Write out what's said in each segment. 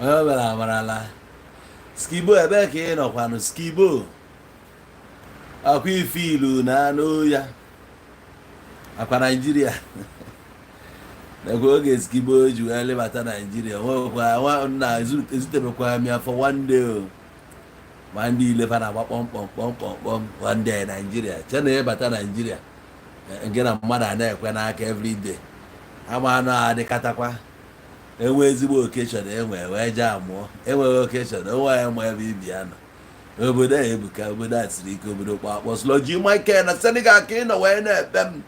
Onye o mere amarala. Skibo, ebee ka ị nọkwanụ, Skibo? Akwa ife ilu na anụ ya akwa Naijiria nakwa oge Skibo ji wee lebata Naijiria, nwekwa nna ezutebekwa m ya for one day o. Ma ndị ilefa na-agba kpọmkpọm kpọmkpọm kpọm one day Naijiria che na ịbata Naijiria nke na mmadụ a na-ekwe n'aka everyday ama anụ adịkatakwa. Enwe ezigbo occasion, enwe wee jee amụọ. Enweghị occasion, onwe ya ma ebe ibi ya nọ. Obodo a ebuka, obodo a siri ike, obodo kpọ Sloji Michael na Senegal ka ị nọ wee na-ekpe m.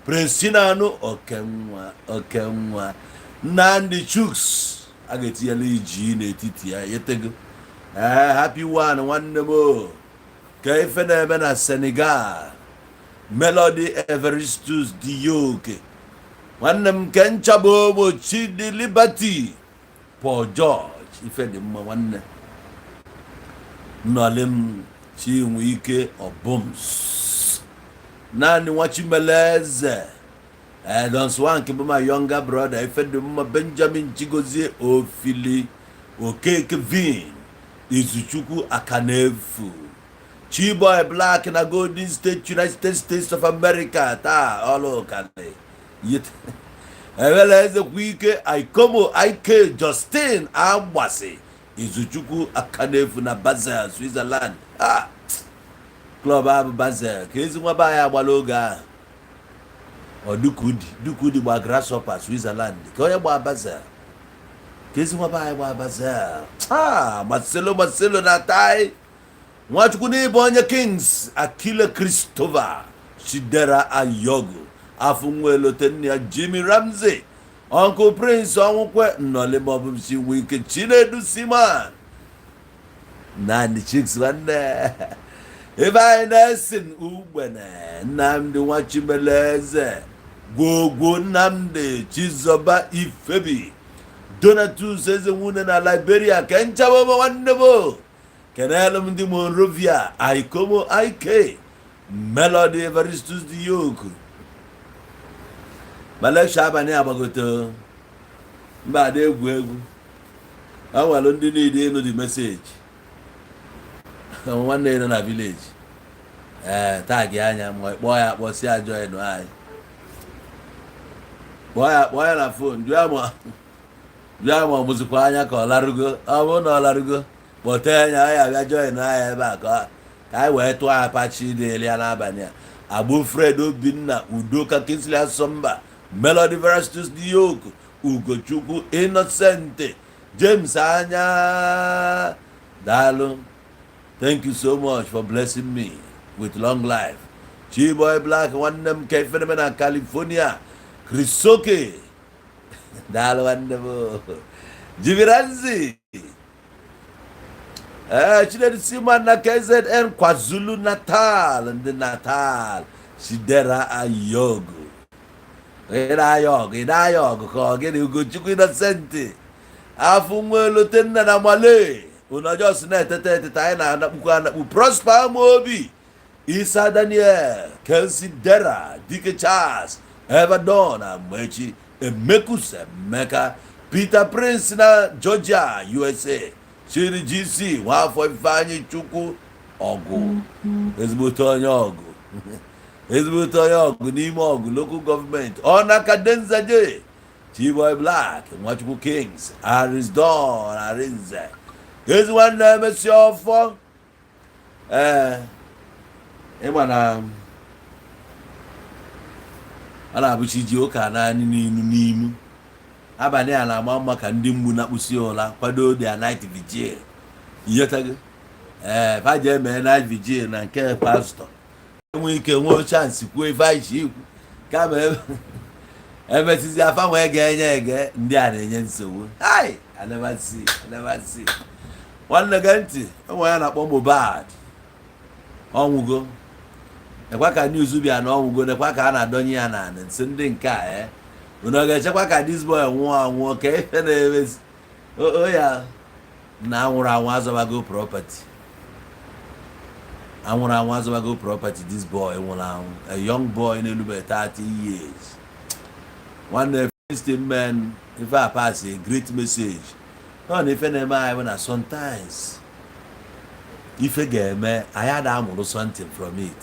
Prince Chinanu Okenwa, Okenwa Nnamdi Chuks a ga-etinyela iji n'etiti ya yetego. Ee, happy one, nwanne m o. Ka ife na-eme na Senegal. Melody Everestus Dioke, nwanne m nke ncha bụ ogbo Chidi Liberty Paul George, ife dị mma. Nwanne nnọlị m Chinwe Ike Ọbụms, naanị nwa Chimeleze Don Swank bụ my younger brother. Ife dị mma. Benjamin Chigozie Ofili Okeke, Vin Izuchukwu Akanefu, Chiboy Black na Golden State, United States of America. Taa ọlụkanị ewela ezekwa ike Ikomo Ike Justin Agbasi Izuchukwu Akanefu na Basel, Switzerland. Ah, club ahụ Basel ka ezi nwa be anyị agbala oge ahụ. Ọ Dukudi Dukudi gba Grasshopper Switzerland, ka onye gba Basel, ka ezi nwa be anyị gba Basel. Ah, Marcelo, Marcelo na tai Nwachukwu n'ịbụ onye Kings Akile Christopher Chidera Ayogu afọ nwa elote nne ya Jimmy Ramsey, Uncle Prince Ọnwụkwe nnọlị maọbụ si nwe ike Chinedu Siman Nnamdi Chicks, nwanne ebe anyị na-esi Ugbene Nnamdi Nwachimeleze Gwogwo Nnamdi Chizoba Ifebi Donatus Eze nwune na Liberia. Ke nchaba nwanne m, kenelu m ndị Monrovia Aikomo Ike Melody Evaristus the Yoke. Ma lecture abalị agbagote mba ada egwu egwu. O nwere ndị niile ịnụ the message. Nwanne ya nọ na village, ee, tag anya ma kpọọ ya, kpọọ si join anyị. Kpọọ ya, kpọọ ya na phone, jụọ ya ma ọ mụzikwa anya ka ọ larugo. Ọ bụrụ na ọ larugo, kpọtee anya ya abịa join anyị ebe a ka anyị wee tụọ apachi dịrị ya n'abalị a. Agbu Fred Obinna Udoka Kingsley Asọmba Melody Verastus Dioku Ugochukwu Innocent James anya, daalụ. Thank you so much for blessing me with long life. Chiboy Black, nwanne m, ka ifeneme na California. Chrisoke, daalụ nwanne m. Jibiranzi, ee, Chinedu Siman na KZN, KwaZulu Natal, ndị Natal. Chidera Ayogu, ị na-aya ọgụ, ị na-aya ọgụ ka ọ gịnị? Ugochukwu Innocent afọ nwa elote nna na Male unu jos na-etete etete, anyị na-anakpukwa anakpu. Prosper Amaobi Isa Daniel Kelsi Dera Dike Charles Everdon Amechi Emekus Emeka Peter Prince na Georgia, USA. Chiri GC Nwafọ Ifeanyị Chukwu ọgụ, ezigbote onye ọgụ, ezigbote onye ọgụ n'ime ọgụ local government. Ọnaka Denzaje Chiboy Black Nwachukwu Kings Arisdon Arinze ezi nwanne emesi ọfọ. Ee, ịma na ọ na-abụchi ji ụka naanị n'inu n'inu abalị a na-ama mma ka ndị mgbu na-akpụsi ụra kwado their night vigil. Iyetago? Ee, fa ji eme night vigil na nke pastọ enwe ike nwee chance kwuo ife anyị chi ikwu kama emesizi afa nwee ga-enye ege ndị a na-enye nsogbu. Hai, I never see, I never see. Nwanne, gee ntị. Enwe ya na-akpọ Mohbad ọnwụgo. Nekwa ka news bịa na ọnwụgo, nekwa ka a na-adọnye ya n'ala nsị ndị nke a. Ee, unu ọ ga-echekwa ka this boy nwụọ anwụọ ka ife na-emezi o ya na anwụrụ anwụ azọbago property, anwụrụ anwụ azọbago property. This boy nwụrụ anwụ, a young boy na-erube 30 years. Nwanne, first man ife a pass a great message. Ọ na ife na-eme anyị bụ na sometimes ife ga-eme, anyị ada amụrụ something from it.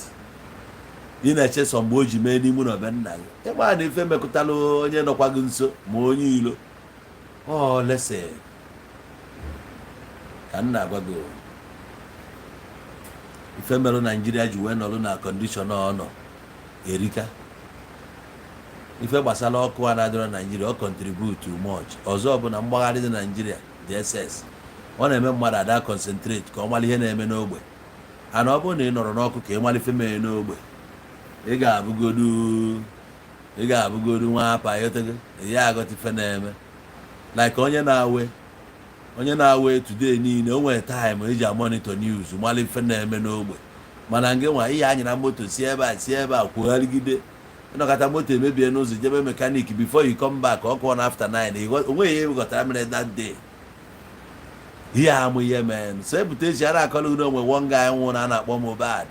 Ị na-eche sọ mgbe o ji mee n'ime ụlọ be nna gị, ịgba na ife mekụtala onye nọkwa gị nso ma onye ilo. Ọ lesson ka m na-agwa gị o. Ife merụ Naijiria ji wee nọrọ na condition ọ nọ erika. Ife gbasara ọkụ a na-adịrọ Naijiria, ọ contribute much. Ọzọ bụ na mgbagharị dị Naijiria dị ss, ọ na-eme mmadụ ada concentrate ka ọ mara ihe na-eme n'ogbe. Ana ọ bụrụ na ị nọrọ n'ọkụ ka ị mara ife mere n'ogbe, ị ga-abụgodu nwa apa yotego ya aghọta ife na-eme. Like onye na-awe today niile, o nwere time eji amonitor news, mara ife na-eme n'ogbe. Mana ngị nwa ihe anyị na moto si ebe a, si ebe a kwugharịgide, ịnọkọta moto emebie n'ụzọ, jebe mechanic, before you come back, ọ kụọ na after 9, onweghị ihe ghọtara mere that day. Ihe amụ ihe mee so ebute echi a na-akọrọ gị onwe one guy nwụrụ na a na-akpọ Mohbad.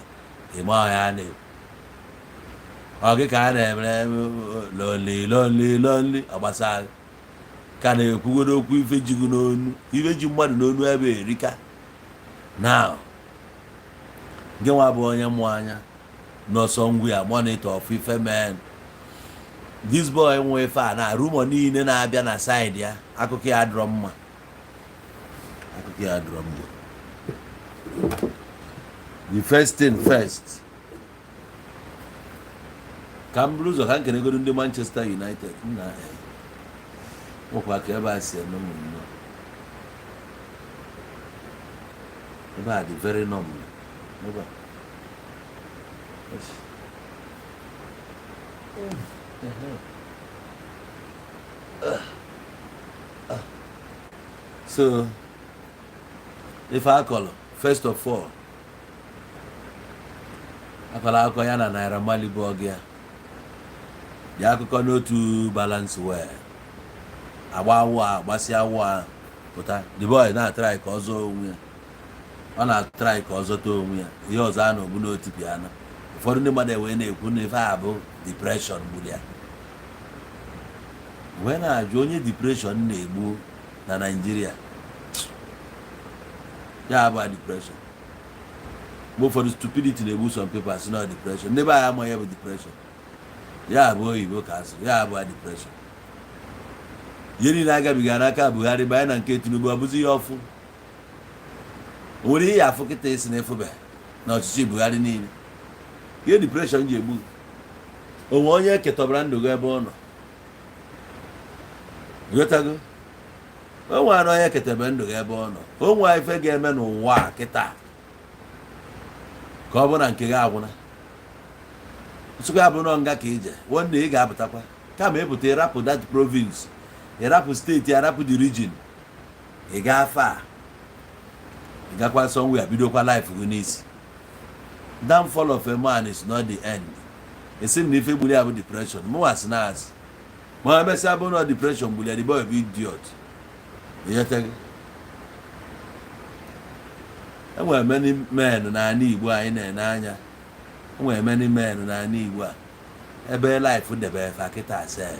Ịma ya na-ekwu ọ gị ka a na-emere lonely, lonely, lonely. Ọ gbasara ka na-ekwugodo okwu ife ji gị n'onu, ife ji mmadụ n'onu ebe erika. Now, gị nwa bụ onye mụ anya n'ọsọ ngwu ya monitor of ife men this boy nwe ife a na rumour niile na-abịa na side ya, akụkọ ya adịrọ mma, akụkọ ya adịrọ mma. The first thing first, ka m buru ụzọ ka m kenegodo ndị Manchester United nna nwekwa ka ebe a si eme m nnọọ. Ebe a dị very numb ebe a. Yes. So ife akọlụ, first of all, akọrọ akụkọ ya na Naira Marley bụ ọgụ ya dị akụkọ n'otu balance well agba awụ a gbasịa awụ a pụta. The boy na-atry ka ọ zọọ onwe ya, ọ na-atry ka ọ zọta onwe ya. Ihe ọzọ a na-ogbu n'otu piano, ụfọdụ ndị mmadụ ewee na-ekwu na ife a bụ depression gburu ya. Wee na-ajụ onye depression na-egbu na Naịjirịa. Ya bụ depression, mgbe ụfọdụ stupidity na-egbu some people, asị na depression. Ndị be anyị amaghị ya bụ depression, ya bụ oyibo ka asụ ya bụ depression. Ihe niile agabiga n'aka Buhari banye na nke Tinubu, ọ bụzi ihe ọfụ. O nwere ihe ya afụ kịta isi na efube na ọchịchị Buhari niile, ihe depression ji egbu onwe onye ketọbara ndụ gị ebe ọ nọ. Ghọtago? O nwere onye ketebe ndụ gị ebe ọ nọ. O nwere ife ga-eme n'ụwa a kịta ka ọ bụ na nke gị agwụna. Nsukka ya bụrụ na nga ka ije nwanne, ị ga-apụtakwa. Kama ịpụta, ịrapụ that province, ịrapụ steeti, arapụ the region, ị gaa fa, ị gakwa somewhere, bidokwa life gị n'isi. Downfall of a man is not the end. Esi m na ife gburu ya bụ depression, mụnwa sị na asị ma emesịa bụ na depression gburu ya. The boy bụ idiot. Ịghọtago? Enwere many men n'ala Igbo anyị na-ene anya. Enwere many men n'ala Igbo a ebe life debe fa kịta sef,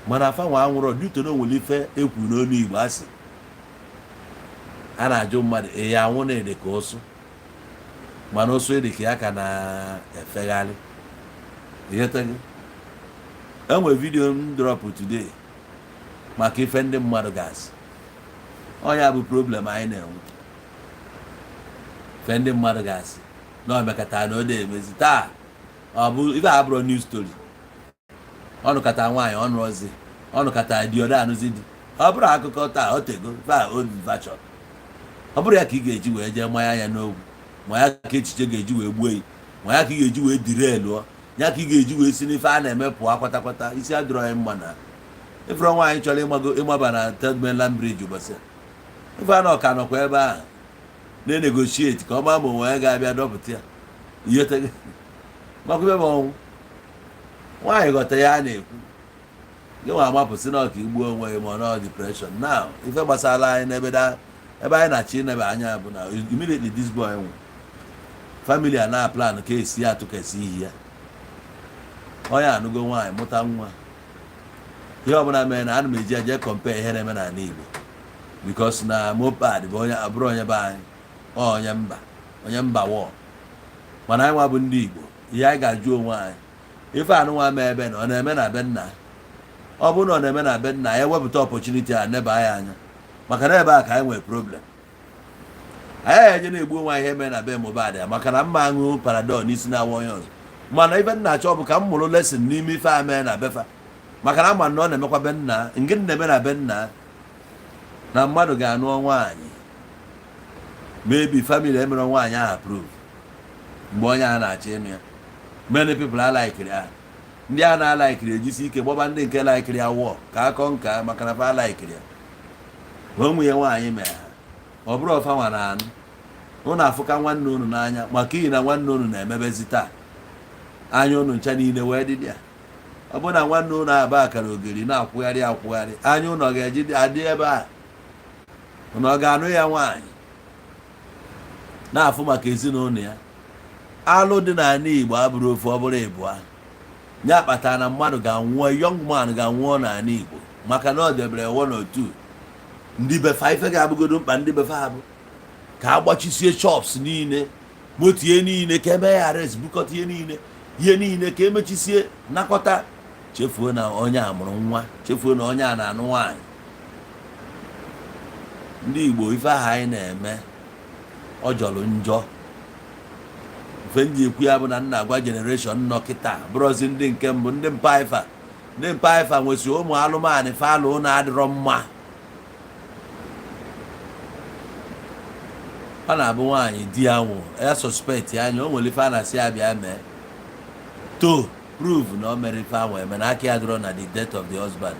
mana afa nwa anwụrọ due na onwere ife ekwu n'olu Igbo asị a na-ajụ mmadụ ị ya anwụ na ede ka ụsụ, mana ụsụ ịdị ka ya ka na-efegharị. Ịghọtago? Enwere video m drop today maka ife ndị mmadụ gasị. Ọnya bụ problem anyị na-enwe. Ife ndị mmadụ gasị na ọ mekọtara na ọ na-emezi taa, ọ bụ ife a bụrụ news story. Ọnụkata nwaanyị ọnụọzi, ọnụkata di ọda anụzi di, ọ bụrụ akụkọ taa. O tego ife a, old version. Ọ bụrụ ya ka ị ga-eji wee jee manya ya n'ogwu, ma ya ka echiche ga-eji wee gbuo yi, ma ya ka ị ga-eji wee diri elụọ ya, ka ị ga-eji wee si n'ife a na-eme pụọ kwatakwata. Isi adịrọ anyị mma na ịfụrụ nwaanyị chọrọ ịmago ịmaba na Third Mainland Bridge ụbọchị a. Ife a na ọka nọkwa ebe ahụ na-enegotiate ka ọ maa ma onwe ya ga-abịa dọpụta ya. Ihe maka ebe ọnwụ nwaanyị ghọta ya a na-ekwu gị nwa amapụsị na ọka igbuo onwe gị, ma ọ nọ depression. Now, ife gbasara anyị n'ebe da ebe anyị na-achọ inebe anya bụ na immediately this boy nwụ, family a na plan ka esi atụ ka esi ihi ya. Onye anụgo nwaanyị, mụta nwa, ihe ọbụla mere na ana m eji eje compare ihe na-eme n'ala Igbo. Because na Mohbad bụ onye abụrụ onye be anyị, ọ onye mba, onye mba wọ. Mana anyị nwa bụ ndị Igbo, ihe anyị ga-ajụ onwe anyị, ife anụnwa ma ebe na ọ na-eme na be nna, ọ bụrụ na ọ na-eme na be nna ya, ewepụta opportunity a neba ya anya, maka na ebe a ka anyị nwere problem. Anyị eje na-egbu onwe anyị ihe mere na be Mohbad ya, maka na mma aṅụ Panadol n'isi na-awa onye ọzọ. Mana ife nna achọ bụ ka m mụrụ lesson n'ime ife a mee na befa, maka na ama na ọ na-emekwa be nna nke na-eme na be nna, na mmadụ ga-anụ nwaanyị, maybe family emere nwaanyị ahụ approve mgbe onye a na-achọ ịnụ ya. Many people alikiri ya, ndị a na-alikiri ejisi ike gbaba ndị nke likiri ya wụọ ka akọ nka, maka na fa alikiri ya ma o nwunye nwaanyị mere ha. Ọ bụrụ ọfa nwa na anụ unu afụka nwanne unu n'anya, maka iyi na nwanne unu na-emebezi taa anya unu ncha niile wee dị ya. Ọ bụrụ na nwanne unu aba akara ogiri na-akwụgharị akwụgharị, anya unu ọ ga-eji adị ebe a? Unu ọ ga-anụ ya nwaanyị na-afụ maka ezinụlọ ya? Alụ dị n'ala Igbo abụrụ ofu, ọ bụrụ ịbụa ya kpatara na mmadụ ga-anwụọ, young man ga-anwụọ n'ala Igbo maka na ọ debere one or two ndị befa. Ife ga-abụgodo mkpa ndị befa abụ ka a gbachisie shops niile, moto ihe niile, ka eme ya arrest, bukọta ihe niile, ihe niile ka emechisie, nakọta, chefuo na onye a mụrụ nwa, chefuo na onye a na-anụ nwaanyị. Ndị Igbo, ife ahụ anyị na-eme ọ jọrọ njọ. Ife m ji ekwu ya bụ na nna agwa generation nọ kịta, bụrụzi ndị nke mbụ, ndị mpa ifa, ndị mpa ifa nwesị ụmụ alụmanụ falụ na-adịrọ mma. Ọ na-abụ nwaanyị di ya nwụ, ya suspect anya, o nwere ife a na-asị ya bịa mee to prove na o mere ife ahụ eme, na aka ya dịrọ na the death of the husband.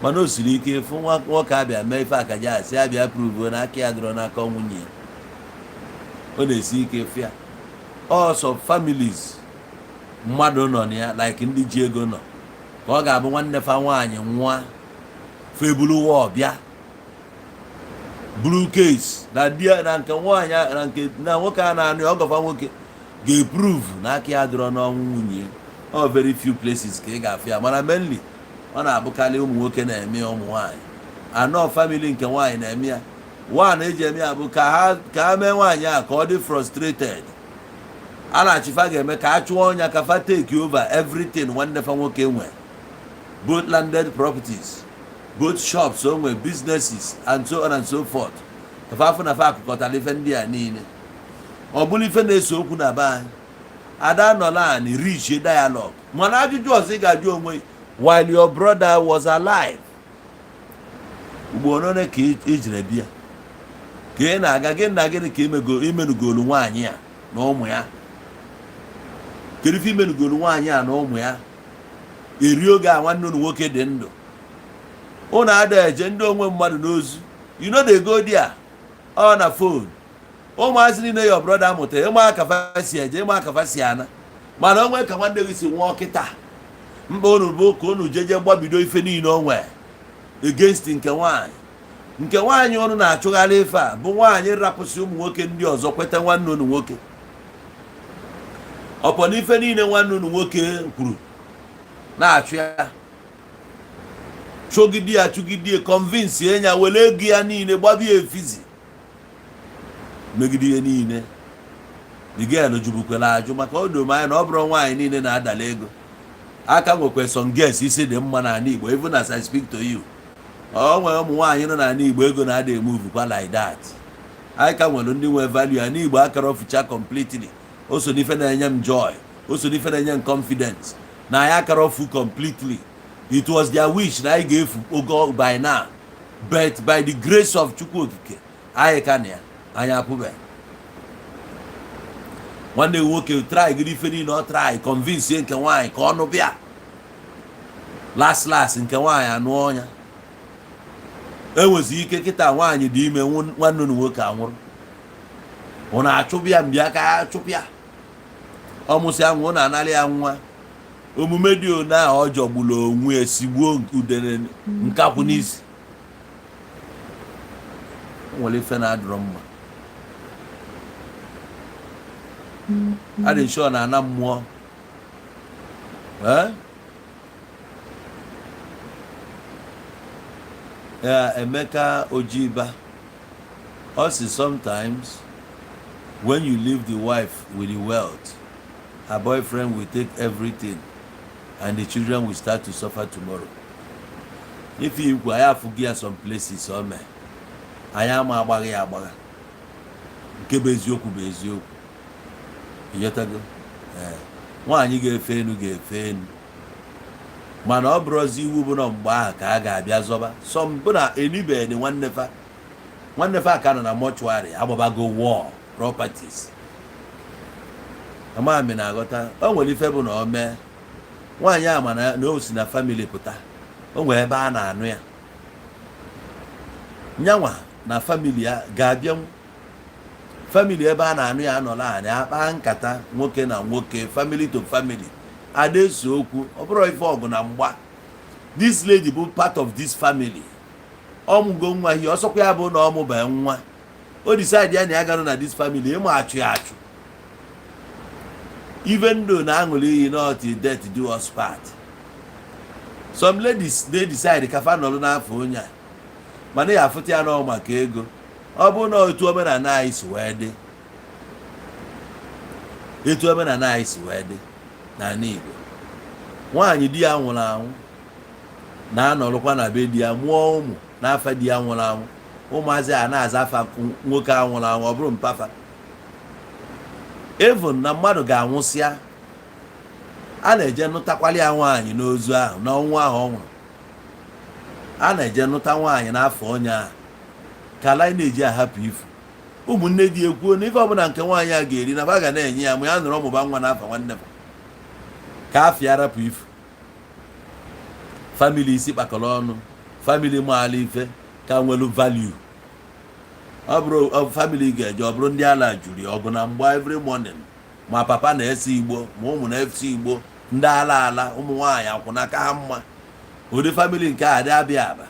Mana o siri ike ịfụ nwa nwoke abịa mee ife akaja, asị ya bịa prove na aka ya dịrọ n'aka nwunye ya. Ọ na-esi ike fịa ọsọ. Families mmadụ nọ na ya, like ndị ji ego nọ, ka ọ ga-abụ nwanne fa nwaanyị nwa febulu ọbịa buru case na di ya, na nke nwaanyị, na nke na nwoke a na-anụ ya, ọgọfa nwoke ga-eprove na aka ya dịrọ n'ọnwụ nwunye. Ọ very few places ka ị ga-afụ ya, mana mainly ọ na-abụkarị ụmụ nwoke na-eme ya, ụmụ nwaanyị anọ family nke nwaanyị na-eme ya. One eji eme ya bụ ka ha mee nwaanyị a ka ọ dị frustrated. A na-achịfa ga-eme ka a chụọ ọnya, ka fa take over everything nwanne fa nwoke nwe, both landed properties, both shops o nwe, businesses and so on and so forth, ka fa afụ na fa akụkọtara ife ndị a niile. Ọ bụrụ ife na-ese okwu na be anyị, ada nọla anị reach dialogue. Mana ajụjụ ọzọ ị ga-ajụ onwe, while your brother was alive, ugboro ole ka ị jere bịa ka ị na-aga gị na gịnị ka imenugolu nwaanyị a na ụmụ ya? Kedu ife imenugolu nwaanyị a na ụmụ ya eri oge a nwanne unu nwoke dị ndụ? Unu ada eje ndị onwe mmadụ n'ozu, you know they go there ọ na phone. Ụmụazị niile your brother mụtara, ịma akafa si eje, ịma akafa si ana. Mana onwe ka nwanne gị si nwụọ kịta, mkpa unu bụ ka unu jeje gbabido ife niile o nwee against nke nwaanyị. Nke nwaanyị unu na-achụgharị ife a bụ nwaanyị rapụsị ụmụ nwoke ndị ọzọ kweta nwanne unu nwoke ọpọ n'ife niile nwanne unu nwoke kwuru na-achụ ya, chụgide ya, chụgide ya, convince ya, were ego ya niile gbabie efizi megide ihe niile. Miguel jụbukwara ajụ, maka o doro m anya na ọ bụrụ nwaanyị niile na-adala ego aka. Nwekwa some girls isi dị mma n'ala Igbo. Even as I speak to you, ọ nwere ụmụ nwaanyị nọ n'ala Igbo ego na-ada emove kwa like that. Anyị ka nwere ndị nwe value ala Igbo akara ofucha completely. O so n'ife na-enye m joy, o so n'ife na-enye m confidence na anyị akara ofu completely. It was their wish na anyị ga-efu ogo by now, but by the grace of Chukwu Okike, anyị ka na ya, anyị apụbeghị. Nwanne gị nwoke try gịrị ife niile ọ try convince nke nwaanyị ka ọ nụ bịa. Last last, nke nwaanyị anụ ọnya. Enwezi ike kịta nwaanyị dị ime, nwanne unu nwoke anwụrụ, ọ na-achụpụ ya mbịa ka ya chụpụ ya, ọ mụsị anwụ, ọ na-anarị ya nwa. Omume dị one ahụ ọ jọgburu onwe ya, sigbuo udene nkakwụ n'isi. O nwere ife na-adịrọ mma. Adị sure na ana mmụọ. Ee, Ya Emeka Ojiba, ọ sị, "Sometimes when you leave the wife with the wealth, her boyfriend will take everything and the children will start to suffer tomorrow." Ife ikwu anyị afụghị ya, some places o mee anyị ama agbagha ya agbagha. Nke bụ eziokwu bụ eziokwu, ịghọtago? Ee, nwaanyị ga-efe enu ga-efe enu, mana ọ bụrụzi iwu bụ na mgbe ahụ ka a ga-abịa zọba. Some bụ na enibeghị nwanne fa, nwanne fa ka nọ na mortuary, agbabago war properties. Amami na-aghọta, o nwere ife bụ na o mee nwaanyị a, mana na o si na family pụta, o nwere ebe a na-anụ ya, nyanwa na family ya ga-abịanwu. Family ebe a na-anụ ya anọla anị akpa nkata nwoke na nwoke, family to family, ada-ese okwu. Ọ bụrụ ife ọgụ na mgba, this lady bụ part of this family. Ọmụgo nwa hie, ọsọkwa ya bụ na ọ mụba nwa, o decide ya na ya ganụ na this family, ịma achụ ya achụ, even though na aṅụrị iyi not till death do us part. Some ladies dey decide ka fa nọrọ n'afọ onye a, mana ya afụta ya nọ maka ego. Ọ bụrụ na otu omenala anyị si wee dị, etu omenala anyị si wee dị n'ala Igbo, nwaanyị di ya nwụrụ anwụ na-anọrụkwa na be di ya, mụọ ụmụ n'afa di ya nwụrụ anwụ. Ụmụazị a na-aza afa nwoke a nwụrụ anwụ, ọ bụrụ mpafa. Even na mmadụ ga-anwụsịa, a na-eje nụtakwali ya nwaanyị n'ozu ahụ, n'ọnwụ ahụ ọ nwụrụ. A na-eje nụta nwaanyị n'afọ onye ahụ ka lineage ahapụ ifu. Ụmụnne di ekwuo na ife ọbụla nke nwaanyị a ga-eri na ba ga na-enye ya, ma ya nọrọ mụba nwa n'afọ nwanne m, ka afọ rapụ ifu. Family isi kpakọrọ ọnụ, family maala ife ka nwelu value. Ọ bụrụ family ga-eje, ọ bụrụ ndị ala juru ya ọgụ na mgba every morning, ma papa na-ese igbo, ma ụmụ na-ese igbo, ndị ala ala, ụmụ nwaanyị akwụna ka ha mma. Ụdị family nke a dị abịa aba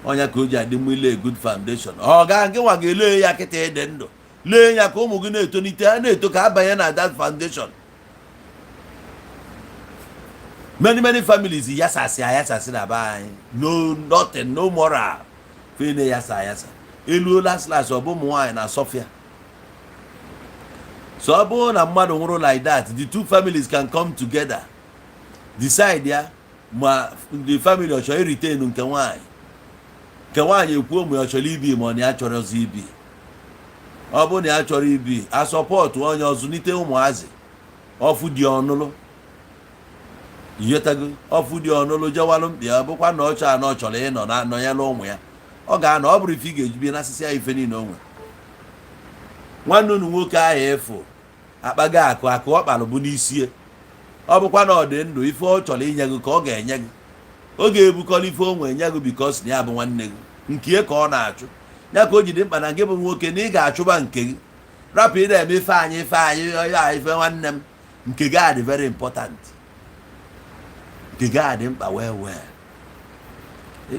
ọnya ka o ji adị mma ile good foundation. Ọ ga nke nwa ga-ele ya kịta ịdị ndụ, lee ya ka ụmụ gị na-etolite, ha na-eto ka ha banye na that foundation. Many many families yasasị ayasasị na be anyị, no nothing, no moral, fene yasa ayasa elu. Last last, ọ bụ ụmụ nwaanyị na sọfịa. So ọ bụrụ na mmadụ nwụrụ like that, the two families can come together, decide ya, ma the family ọ chọrọ retain nke nwaanyị, nke nwaanyị ekwuo ma ọ chọrọ ibi, ma ọ na ya chọrọzi ibi. Ọ bụrụ na ya chọrọ ibi, a support onye ọzụlite ụmụazị ọfụ dị ọnụlụ, ighọtago? Ọfụ dị ọnụlụ jewalụ mkpi ya, bụkwa na ọ chọrọ na ọ chọrọ ịnọ na nọnyere ụmụ ya, ọ ga-anọ. Ọ bụrụ ife ị ga-eji bie n'asịsị ya, ife niile o nwere. Nwanne unu nwoke ahụ efu akpago akụ, akụ ọ kpalụ bụ n'isie. Ọ bụkwa na ọ dị ndụ, ife ọ chọrọ inye gị ka ọ ga-enye gị. Ọ ga-ebukọrọ ife o nwere nye gị, because na ya bụ nwanne gị nke ka ọ na-achụ ya. Ka o ji dị mkpa na gị bụ nwoke na ị ga-achụba nke gị, rapụ ị na-eme ife anyị, ife anyị ya, ife nwanne m. Nke gị a dị very important, nke gị a dị mkpa wee wee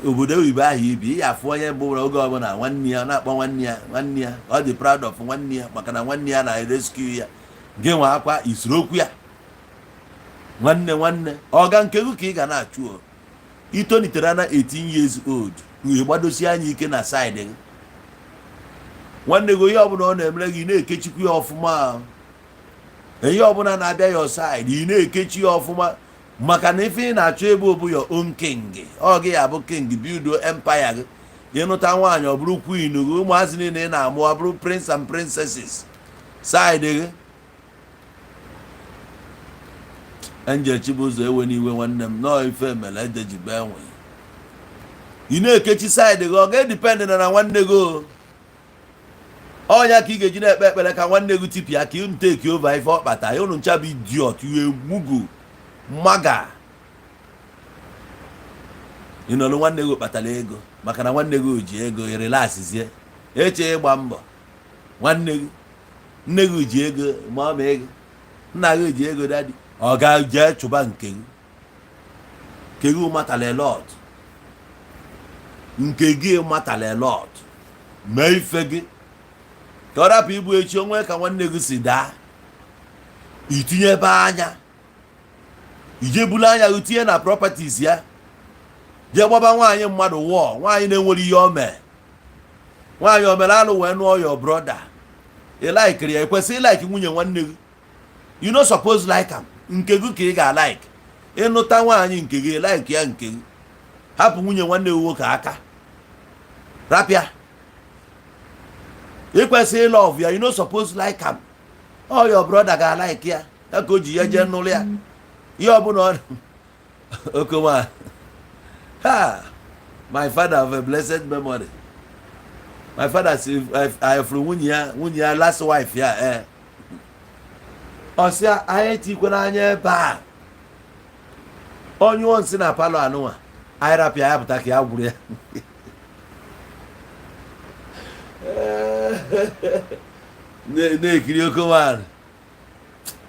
obodo oyibo ahụ ibi, ị ya afụ onye bụ oge ọbụla nwanne ya na-akpọ nwanne ya nwanne ya. Ọ dị proud of nwanne ya, maka na nwanne ya na-rescue ya. Gị nwa akwa isoro okwu ya, nwanne nwanne ọga nke gị ka ị ga na-achụ. O itonitere na 18 years old, wee gbadosie anya ike na side gị. Nwanne gị, ihe ọbụla ọ na-emere gị, ị na-ekechikwa ya ọfụma. Ihe ọbụla na-abịa your side, ị na-ekechi ya ọfụma, maka na ife ị na-achọ ebe bụ your own king. Ọ gị ya bụ king, build empire gị. Ịnụta nwaanyị, ọ bụrụ queen gị. Ụmụazị niile ị na-amụ, ọ bụrụ prince and princesses side gị. Angel Chibụzọ, ewe n'iwe nwanne m, nọọ ife mere ede ji bee nwe. Ị na-ekechi side gị, ọ ga-edepend na nwanne gị o. Ọnya ka ị ga-eji na-ekpe ekpere ka nwanne gị tipịa, ka unu take over ife ọ kpata ya. Unu ncha bụ idiot, iwe mugu maga. Ịnọlụ nwanne gị kpatara ego, maka na nwanne gị ji ego, relaxzie, eche ịgba mbọ. Nwanne gị, nne gị ji ego, ma ọ ma ego nna gị ji ego, daddy ọ ga-jee chụba nke gị. Nke gị matala a lot, nke gị matala a lot. Mee ife gị ka ọ rapụ igbu echi onwe ka nwanne gị si daa, itinye ebe anya, ije bulu anya gị tinye na properties ya. Jee gbaba nwaanyị mmadụ wụọ nwaanyị na-enwere ihe o mee. Nwaanyị o mere alụ wee nụọ your brother. Ị likeri ya, ekwesị ịlike nwunye nwanne gị. You no suppose like am. Nke gị ka ị ga-alike. Ịnụta nwaanyị nke gị, like ya nke gị. Hapụ nwunye nwanne gị nwoke aka, rapịa. Ịkwesị ịlove ya, you no suppose like am. Ọ your brother ga-alike ya, ya ka o ji ya jee nụrụ ya. Ihe ọbụla ọ okoma ha. My father of a blessed memory, my father si fụrụ nwunye ya last wife ya, ee, ọ sị anyị etikwe n'anya ebe a, ọnyụọ nsị na parlour anụnwa, anyị rapịa ya pụta ka ya gwụrụ ya. Na-ekiri okoman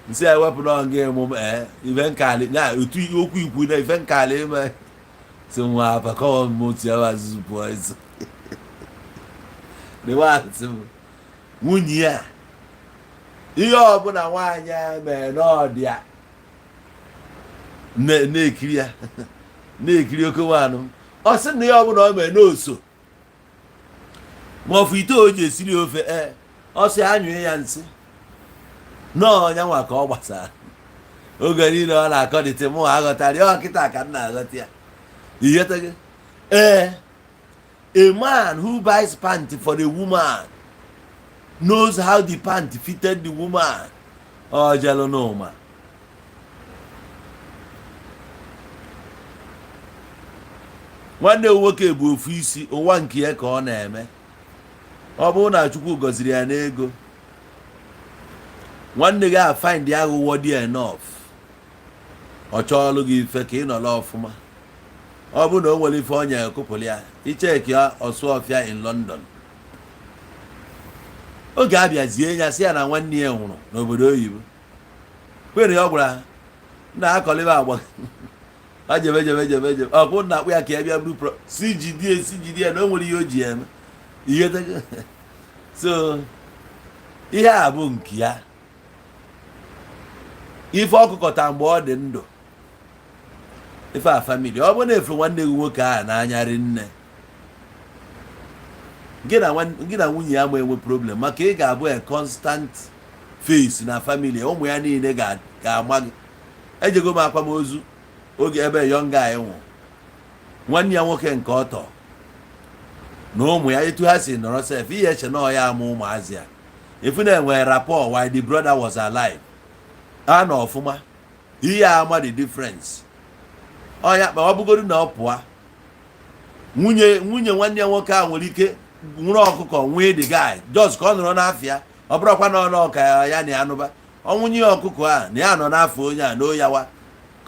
nsị ya wepụ na nga emume, ee, ife nkali na otu okwu ikwu na ife nkali ime si nwa apakọwa m otu ya azụzụ pụọ ịzụ sị m nwunye ya, ihe ọbụla nwaanyị a mee n'ọdịa na-ekiri ya, na-ekiri okomanụ. Ọ sị na ihe ọbụla o mee n'oso ma ọ fụ ite o ji esiri ofe, ee, ọ sị anyụọ ya nsị n'ọnya nwa ka ọ gbasara. Oge niile ọ na-akọdịtị mụ aghọtara ya, ọkịta ka m na-aghọta ya. Ihe ee, a man who buys pant for a woman knows how the pant fitted the woman. Ọ jelụ n'ụma nwanne m nwoke bụ ofu isi ụwa nke ya ka ọ na-eme. Ọ bụrụ na Chukwu gọziri ya n'ego, nwanne gị a find ya aghụghọ dị enough, ọ chọọlụ gị ife ka ị nọrọ ọfụma. Ọ bụrụ na o nwere ife ọnya ekụpụrụ ya, icheki ya ọsụ ọfịa in London. Oge abịazie ya, sị ya na nwanne ya nwụrụ n'obodo oyibo, kwere ya, ọ gwara ha na akọliba agba ọ jebe jebe jebe jebe ọkwụ na akpụ ya ka ya bịa buru pro si jidie, si jidie na o nwere ihe o ji eme ihe. So ihe a bụ nke ya, ife ọkụkọta mgbe ọ dị ndụ, ife a family. Ọ bụrụ na efu nwanne gị nwoke ahụ n'anya rinne gị na nwunye ya ma enwe problem, maka ị ga-abụ a constant face na family. Ụmụ ya niile ga-ama gị. Ejego m akwamozu oge ebe young guy nwụ, nwanne ya nwoke nke ọtọ na ụmụ ya, etu ha si nọrọ sef, ihe eche na ọ ya ama ụmụazị ya efu na enwere rapport while the brother was alive. A nọ ọfụma, ihe ama the difference. Ọnya ma ọ bụgodu na ọ pụọ, nwunye nwanne ya nwoke a nwere ike nwụrụ ọkụkọ nwee the guy just ka ọ nọrọ n'afịa. Ọ bụrụkwa na ọ nọ ka ya na ya nụba ọnwụnye ya ọkụkọ a na ya nọ n'afọ onye a n'oyawa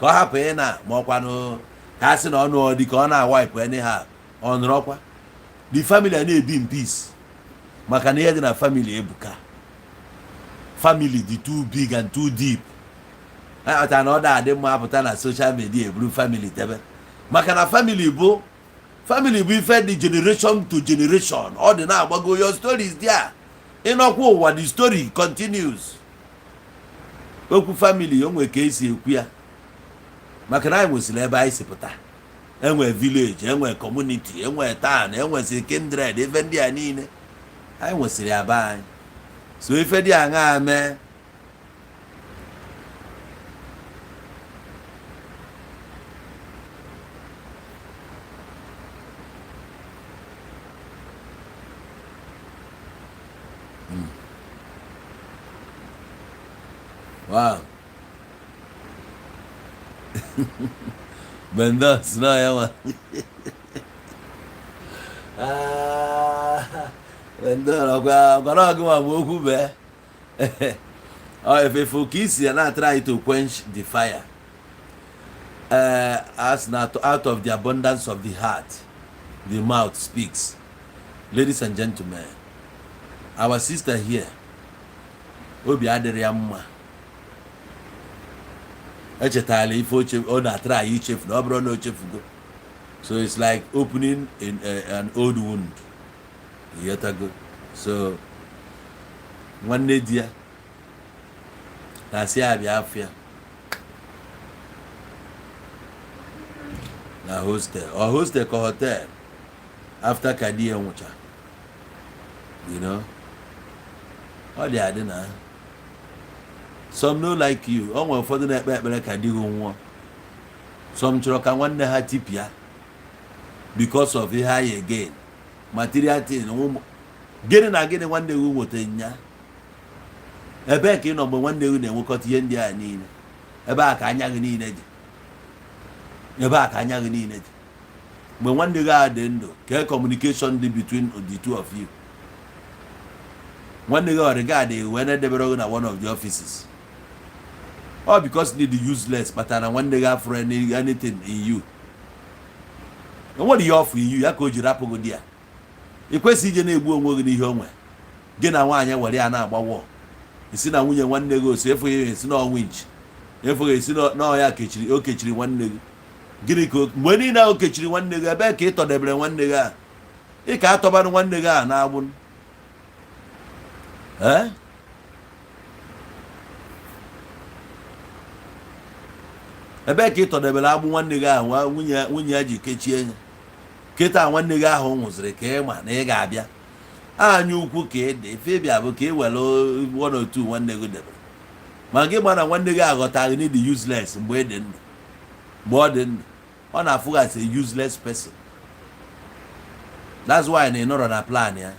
ka ọ hapụ ị na ma ọkwanụ ka a sị na ọnụ ọ dị ka ọ na-awaipụ anyhow. Ọ nọrọkwa the family a na-ebi in peace, maka na ihe dị na family ebuka. Family dị too big and too deep. Akpata na ọ da adị mma apụta na social media eburu family debe, maka na family bụ ife dị generation to generation. Ọ dị na-agbago. Your stories there, ịnọkwa ụwa, the story continues. Okwu family o nwere ka esi ekwu ya, maka na anyị nwesịrị ebe anyị si pụta. Enwe village, enwe community, enwe town, enwesịrị kindred. Ife ndị a niile anyị nwesịrị aba anyị. So ife dị aṅaa mee. Wow. Bendos, no, ya nwa. Ah, Bendos, ọkwa gwara ọgụ ma bụ okwu bee. Ọ efefe ka isi ya na-try to quench the fire. As na out of the abundance of the heart, the mouth speaks. Ladies and gentlemen, our sister here, obi adịrị ya mma. Echetala ife oche ọ na-atara anyị ichefu na ọ bụrụ na o chefugo. So it's like opening an old wound. Ịghọtago? So nwanne di ya na-asị ya bịa afọ ya. Na hostel, ọ hostel ka hotel, after ka di ya nwụcha. Ọ dị adị na some no like you. O nwere ụfọdụ na-ekpe ekpere ka di gị nwụọ. Some chọrọ ka nwanne ha tipịa because of ihe anyị again, material thing. Gịnị na gịnị nwanne gị nweta nya? Ebee ka ị nọ mgbe nwanne gị na-enwekọta ihe ndị a niile? Ebe a ka anya gị niile dị, ebe a ka anya gị niile dị mgbe nwanne gị a dị ndụ. Ka communication dị between the two of you. Nwanne gị ọrịgadị wee na-edebere gị na one of the offices, all because need useless kpatara na nwanne gị afụrụ anything in you. Enwere ihe ọfụ in you ya ka o ji rapụ gị di ya. Ị kwesịghị ije na-egbu onwe gị n'ihe onwe gị na nwaanyị were ya na-agbawọ isi na nwunye nwanne gị osi efughị esi na ọnwa inchi efughị esi na ọya kechiri o kechiri nwanne gị. Gịnị ka mgbe niile o kechiri nwanne gị? Ebee ka ị tọdebere nwanne gị a? Ị ka atọbanụ nwanne gị a na-agbụ. Ee, ebee ka ị tọdebere agbụ nwanne gị ahụ nwunye ya ji kechie ya? Kịta nwanne gị ahụ nwụziri ka ị ma na ị ga-abịa anya ukwu ka ị dị ife ịbịa bụ ka ị were one or two nwanne gị debere. Ma gị ma na nwanne gị aghọtaghị na ịdị useless mgbe ị dị ndụ. Mgbe ọ dị ndụ, ọ na-afụ as a useless person. That's why na ị nọrọ na plan ya.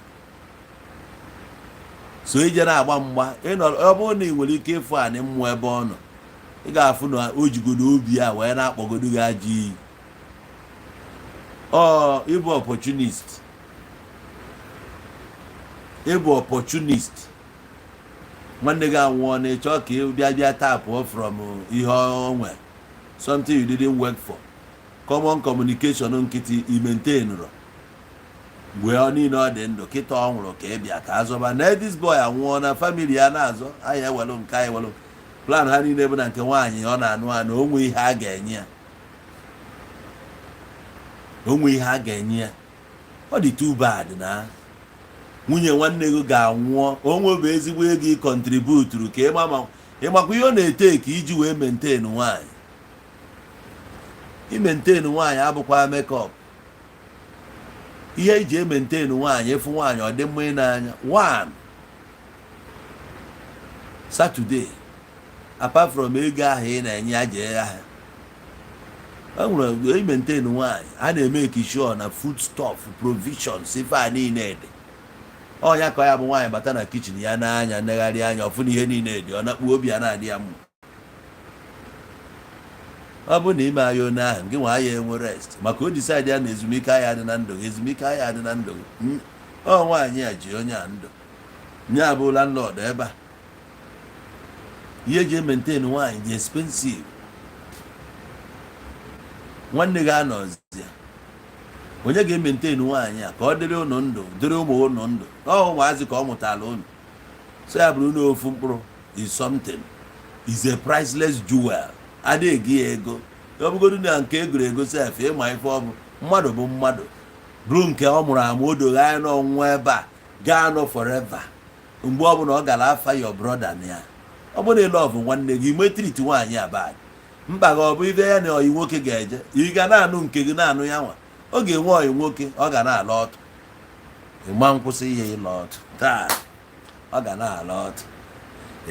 So ije na-agba mgba ọ bụrụ na ị nwere ike ịfụ anị mmụọ ebe ọ nọ, ị ga-afụ na o jigodo obi ya wee na-akpọgodo gị ajọ iyi. Ọ ịbụ opportunist, ịbụ opportunist. Nwanne gị anwụọ na ịchọ ka ị bịa bịa tapụọ from ihe o nwe, something you didn't work for. Common communication nkịtị i maintainụrụ mgbe ọ niile ọ dị ndụ. Kịta ọ nwụrụ ka ị bịa ka azọba na this boy anwụọ na family ya na-azọ anyị ewelu nke anyị ewelu. Plan ha niile bụ na nke nwaanyị ọ na-anụ anụ, onwe ihe a ga-enye ya, onwe ihe a ga-enye ya. Ọ dị too bad na nwunye nwanne gị ga-anwụọ, onwe bụ ezigbo ego ị contributuru ka ịma ma ịmakwa ihe ọ na-ete ka iji wee maintain nwaanyị. Imaintain nwaanyị abụkwa makeup. Ihe eji emaintain nwaanyị, ịfụ nwaanyị ọ dị mma ịnanya. One Saturday, apart from ego ahụ ị na-enye ya jee ahịa, e nwere imaintain nwaanyị a na-eme sure na food stuff, provisions, ife a niile dị. Ọnya ka ya bụ nwaanyị bata na kitchen ya n'anya, negharị anya, ọfụ na ihe niile dị, ọ nakpu obi ya na-adị ya mma. Ọ bụ na ime anya onye ahụ gị nwa ya enwe rest maka o decide ya na ezumike anya dị na ndụ gị, ezumike anya dị na ndụ gị. Ọ nwaanyị a ji onye a ndụ nye abụ landlord ebe a. Ihe eji emaintain nwaanyị dị expensive. Nwanne gị anọzi ya, onye ga-emaintain nwaanyị a ka ọ dịrị ụnụ ndụ, dịrị ụmụ ụnụ ndụ? Ọ ụmụazị ka ọ mụtara ụnụ. So ya bụrụ na ofu mkpụrụ is something, is a priceless jewel. Adịghị ya ego. Ọ bụgodu na nke egoro ego sef, ịma ife ọ bụ mmadụ bụ mmadụ bụrụ nke ọ mụrụ amụ, o doghị anya n'ọnwụ ebe a gaa nọ forever. Mgbe ọbụla ọ gara afa your brother na ya, ọ bụrụ na ị love nwanne gị, ime treat nwaanyị a bad. Mkpa gị ọ bụ ife ya na ọyị nwoke ga-eje, ị ga na-anụ nke gị na-anụ ya nwa. Ọ ga-enwe ọyị nwoke, ọ ga na-ala ọtụ. Ịma nkwụsị ihe ịla ọtụ taa, ọ ga na-ala ọtụ.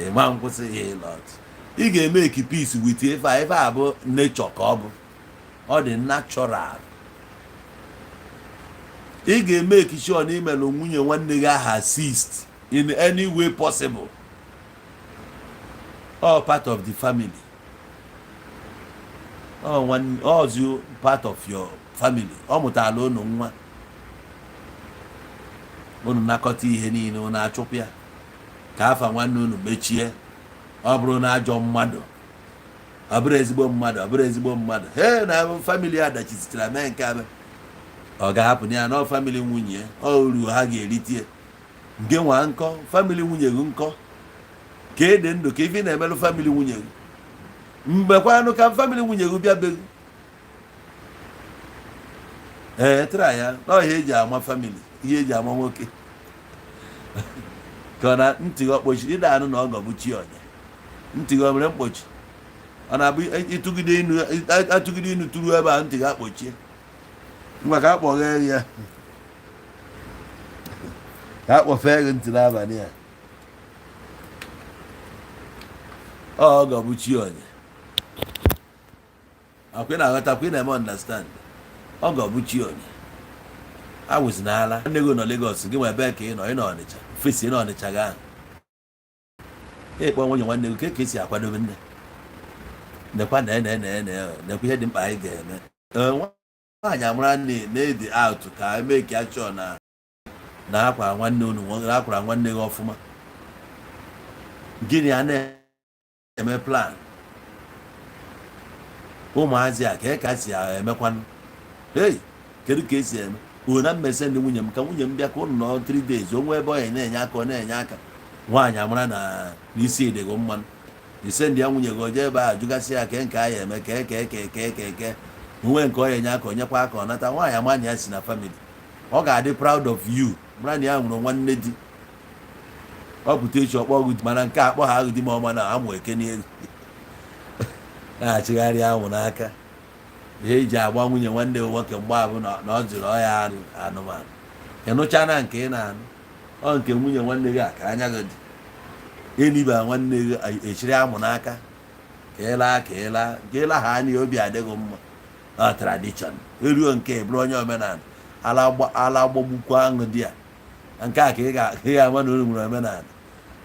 Ịma nkwụsị ihe ịla ọtụ. Ị ga-eme peace with ife a. Ife a bụ nature ka ọ bụ, ọ dị natural. Ị ga-eme sure na imelụ nwunye nwanne gị aha assist in any way possible. All part of the family, all one, all part of your family. Ọ mụtara unu nwa, unu nakọta ihe niile, unu achụpụ ya ka afa nwanne unu mechie. Ọ bụrụ na ajọ mmadụ, ọ bụrụ ezigbo mmadụ, ọ bụrụ ezigbo mmadụ, he na family a dachizitere mee nke a, ọ ga-ahapụ ya na family nwunye ọ uru ha ga-erite. Nke nwa nkọ family nwunye gị nkọ ka ị dị ndụ, ka ife na-emelụ family nwunye gị mgbekwanụ ka family nwunye gị bịa be gị. Ee, tara ya na ihe eji ama family, ihe eji ama nwoke ka ọ na ntị gị ọkpọchiri ịda anụ na ọgọ bụ chi ọnya. Ntị gị o mere mkpọchi? Ọ na-abụ ịtụgide inu, atụgide inu tụrụ ebe a, ntị ga-akpọchie. Ngwa, ka akpọghee ya, ka akpọfee gị ntị n'abalị a. Ọ ga-abụ chi onye akwa ị na-aghọta, akwa ị na-eme understand. Ọ ga-abụ chi onye awụzi n'ala. Nne gị nọ Lagos, gị nwe ebe ka ị nọ? Ị nọ Ọnịcha, fesi na Ọnịcha gị ahụ, ịkpọ nwunye nwanne gị ka esi akwadobe nne nekwa na ene ene ene nekwa ihe dị mkpa anyị ga-eme. Ee, nwaanyị amara na-edi out ka eme ka achọ na akwa nwanne unu na akwara nwanne gị ọfụma. Gịnị a na-eme plan ụmụazị a ka si emekwanụ? Hey, kedu ka esi eme o na mmese ndị nwunye m, ka nwunye m bịa ka ụnụ nọ 3 days, o nwee ebe ọ ya na-enye aka, ọ na-enye aka. Nwaanyị amara na n'isi edego mmanụ ise ndị ya nwunye gị oje ebe a jụgasị ya ke nke a ya eme, ke ke ke ke ke ke onwe nke ọ ya enye aka, onyekwa aka, ọ nata. Nwaanyị ama na ya si na family, ọ ga-adị proud of you, mara na ya nwụrụ nwanne di. Ọ pụta echi, ọkpọ gị, mana nke a akpọ ha ahụ di m ọma na amụ eke n'elu na-achịgharị anwụ n'aka. Ihe eji agba nwunye nwanne m nwoke mgbe abụ na ọ jụrụ ọya anụmanụ ịnụcha na nke ị na-anụ ọ nke nwunye nwanne gị a ka anya gị dị eniba nwanne gị echiri amụ n'aka ka ị laa, ka ị laa, ka ị laa ha anya, obi adịghị mma. Ọ tradition eruo nke bụrụ onye omenala ala gbagbukwa aṅụ dị ya. Nke a ka ị ga-ama na unu nwere omenala.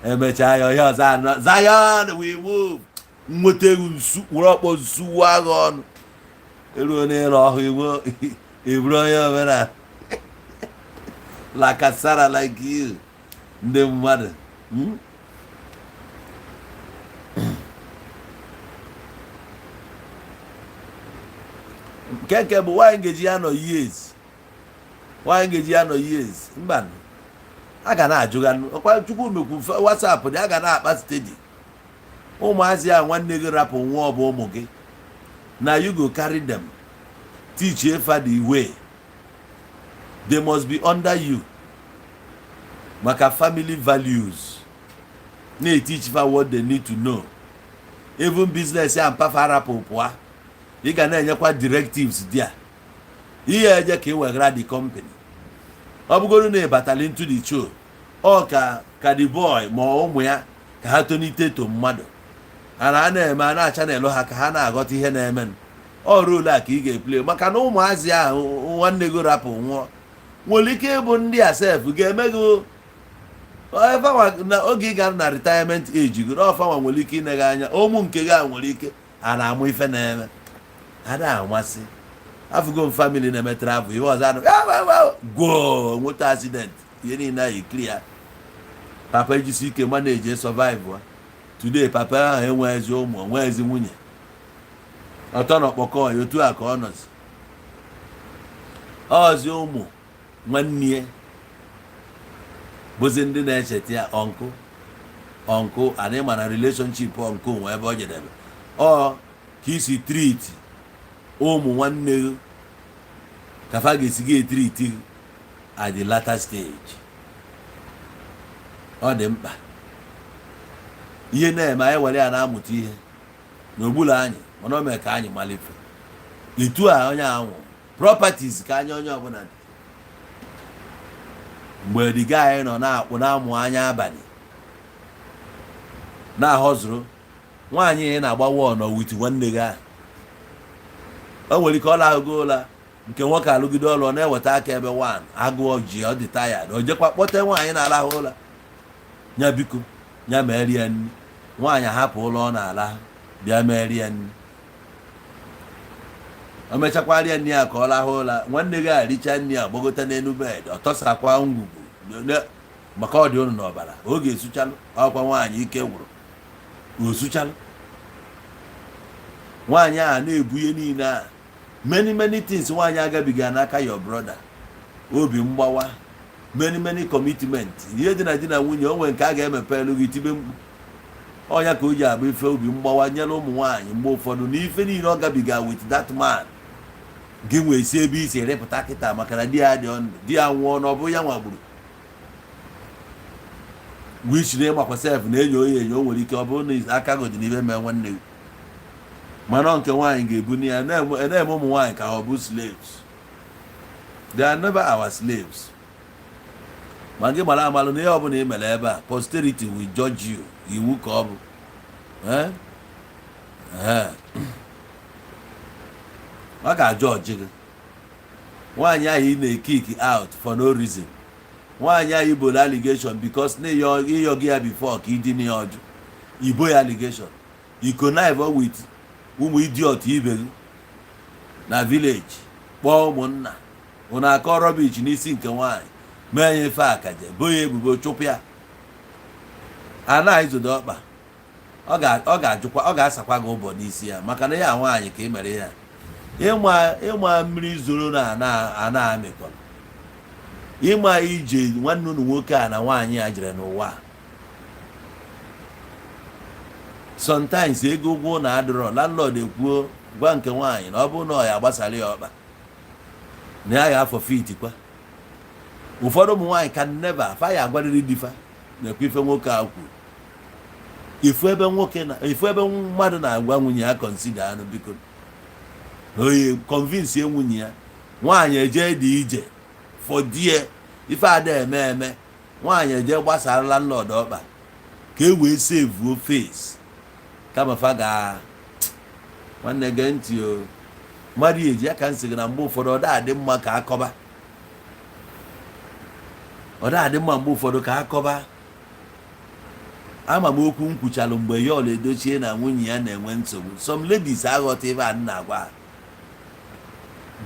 Emechaa ya, onye ọzọ anọ Zion we move, nweta egwu nsu were ọkpọ nsuwa agha ọnụ eruo n'ịlụ ọhụ iwu eburu onye omenala lakasara like you. Ndị mmadụ, Nke bụ nwaanyị ga-eji ya nọ years, nwaanyị ga-eji ya nọ years. Mba, a ga na-ajụga ọkwa. Chukwu mekwu WhatsApp dị, a ga na-akpa steady. Ụmụazị a nwanne gị rapụ nwa, ọ bụ ụmụ gị na you go carry them, teach efa the way. They must be under you maka family values, na-eteach fa what they need to know. Even business ya mpafa rapụ pụa, ị ga na-enyekwa directives dị a ihe eje ka ị weghara the company. Ọ bụgoro na ị batala into the show, ọ ka the boy ma ụmụ ya ka ha tonite to mmadụ a na na-eme a na-acha n'elu ha ka ha na-aghọta ihe na-eme. Ọ role a ka ị ga-eplay maka na ụmụazị ahụ nwanne gị rapụ nwụọ nwere ike ịbụ ndị a sef ga-eme gị na oge ị gara na retirement age gị n'ọfanwa nwere ike ine gị anya. Ụmụ nke gị a nwere ike a na-amụ ife na-eme a na-amasị. Afụgo m family na-eme travel, ihe ọzọ anụ gwoo nweta accident, ihe niile ahụ ekiri ya. Papa ejisi ike manage survive. Today papa ahụ enweghịzi ụmụ, onweghịzi nwunye, ọtọ na ọkpọkọ ya otu a ka ọ nọzi. Ọzi ụmụ nwanne ya bụzi ndị na-echeta ya, uncle, uncle. Anyị ma na relationship uncle nwe ebe ọ jedebe. Ọ ka isi treat ụmụ nwanne gị ka fa ga-esi gị etreat gị at the latter stage. Ọ dị mkpa ihe na-eme anyị were ya na-amụta ihe n'okpuru anyị, mana o mere ka anyị malife etu a onye ahụ properties ka anya onye ọbụla dị. Mgbe the guy nọ na-akpụ na-amụ anya abalị na-ahọzụrụ nwaanyị ị na-agba wọl with nwanne gị ahụ, o nwere ike ọ na-ahụgo ụla nke nwoke alụgide ọlụ, ọ na-eweta aka ebe 1 agụọ ji, ọ dị tired, o jekwa kpọte nwaanyị na-alahụ ụla nya, biko ya merie ya nri. Nwaanyị ahapụ ụlọ ọ na-ala bịa merie ya nri. O mechakwara ya nri ya ka ọ lahụ ụla. Nwanne gị aricha nri a, gbagota n'elu bed, ọ tọsakwa ngwugwu maka ọ dị ụnụ n'ọbara. Oge esuchalụ ọkwa nwaanyị ike gwụrụ, osuchalụ nwaanyị a na-ebu ihe niile a, many many things nwaanyị agabiga n'aka your brother, obi mgbawa, many many commitment, ihe dị na di na nwunye. O nwere nke a ga-emepe elu gị tibe mkpu ọnya ka o ji abụ ife obi mgbawa nyere ụmụ nwaanyị mgbe ụfọdụ na ife niile ọ gabiga with that man. Gị nwee si ebe isi rịpụta kịta maka na di ya dị ọndụ, di ya nwụọ na ọ bụ ya nwagburu which na ịmakwa sef na enyo onye enyo, o nwere ike ọ bụrụ na aka gị dị n'ibe mee nwanne gị. Mana nke nwaanyị ga-ebuni ya na-eme ụmụ nwaanyị ka ọ bụ slaves. They are never our slaves. Ma gị mara amalụ na ihe ọbụla ị mere ebe a, posterity will judge you. Iwu ka ọ bụ. Eh? Eh. Ọ ga-ajọji gị. Nwaanyị ahụ ị na-ekick out for no reason, nwaanyị ahụ ibolo allegation because na ịyọ gị ya before ka ịdị ya ọjụ, ibo ya allegation, i connive with ụmụ idiot ibe gị na village, kpọọ ụmụnna ụnụ akọ rubbish n'isi nke nwaanyị, mee ya ife akaje, bo ya ebubo, chụpụ ya. A na-ezodo ọkpa, ọ ga-ajụkwa, ọ ga-asakwa gị ụbọ n'isi ya, maka na ya nwaanyị ka ị mere ya. Ịma ịma mmiri zoro na ana ana amịkọrọ, ịma ije nwanne unu nwoke a na nwaanyị a jere n'ụwa a. Sometimes ego ụgwọ na adịrọ, landlord ekwuo gwa nke nwaanyị na ọ bụrụ na ọ ya agbasara ya ọkpa na ya ya afọ fit kwa. Ụfọdụ ụmụ nwaanyị can never fa ya agwarịrị di fa na-ekwe ife nwoke a kwuru. Ifu ebe nwoke na ifu ebe mmadụ na-agwa nwunye ya, consider anụ, biko, oye convince nwunye ya. Nwaanyị eje dị ije for die ife ada eme eme, nwaanyị eje gbasara landlord ọkpa ka e wee sevuo face kama fa ga. Nwanne, gee ntị o. Mmadụ eji ya ka nsị gị na mgbe ụfọdụ ọ da adị mma ka akọba, ọ da adị mma mgbe ụfọdụ ka akọba. Ama m okwu m kwuchalụ mgbe Yul Edochie na nwunye ya na-enwe nsogbu. Some ladies aghọta ebe a m na-agwa ha.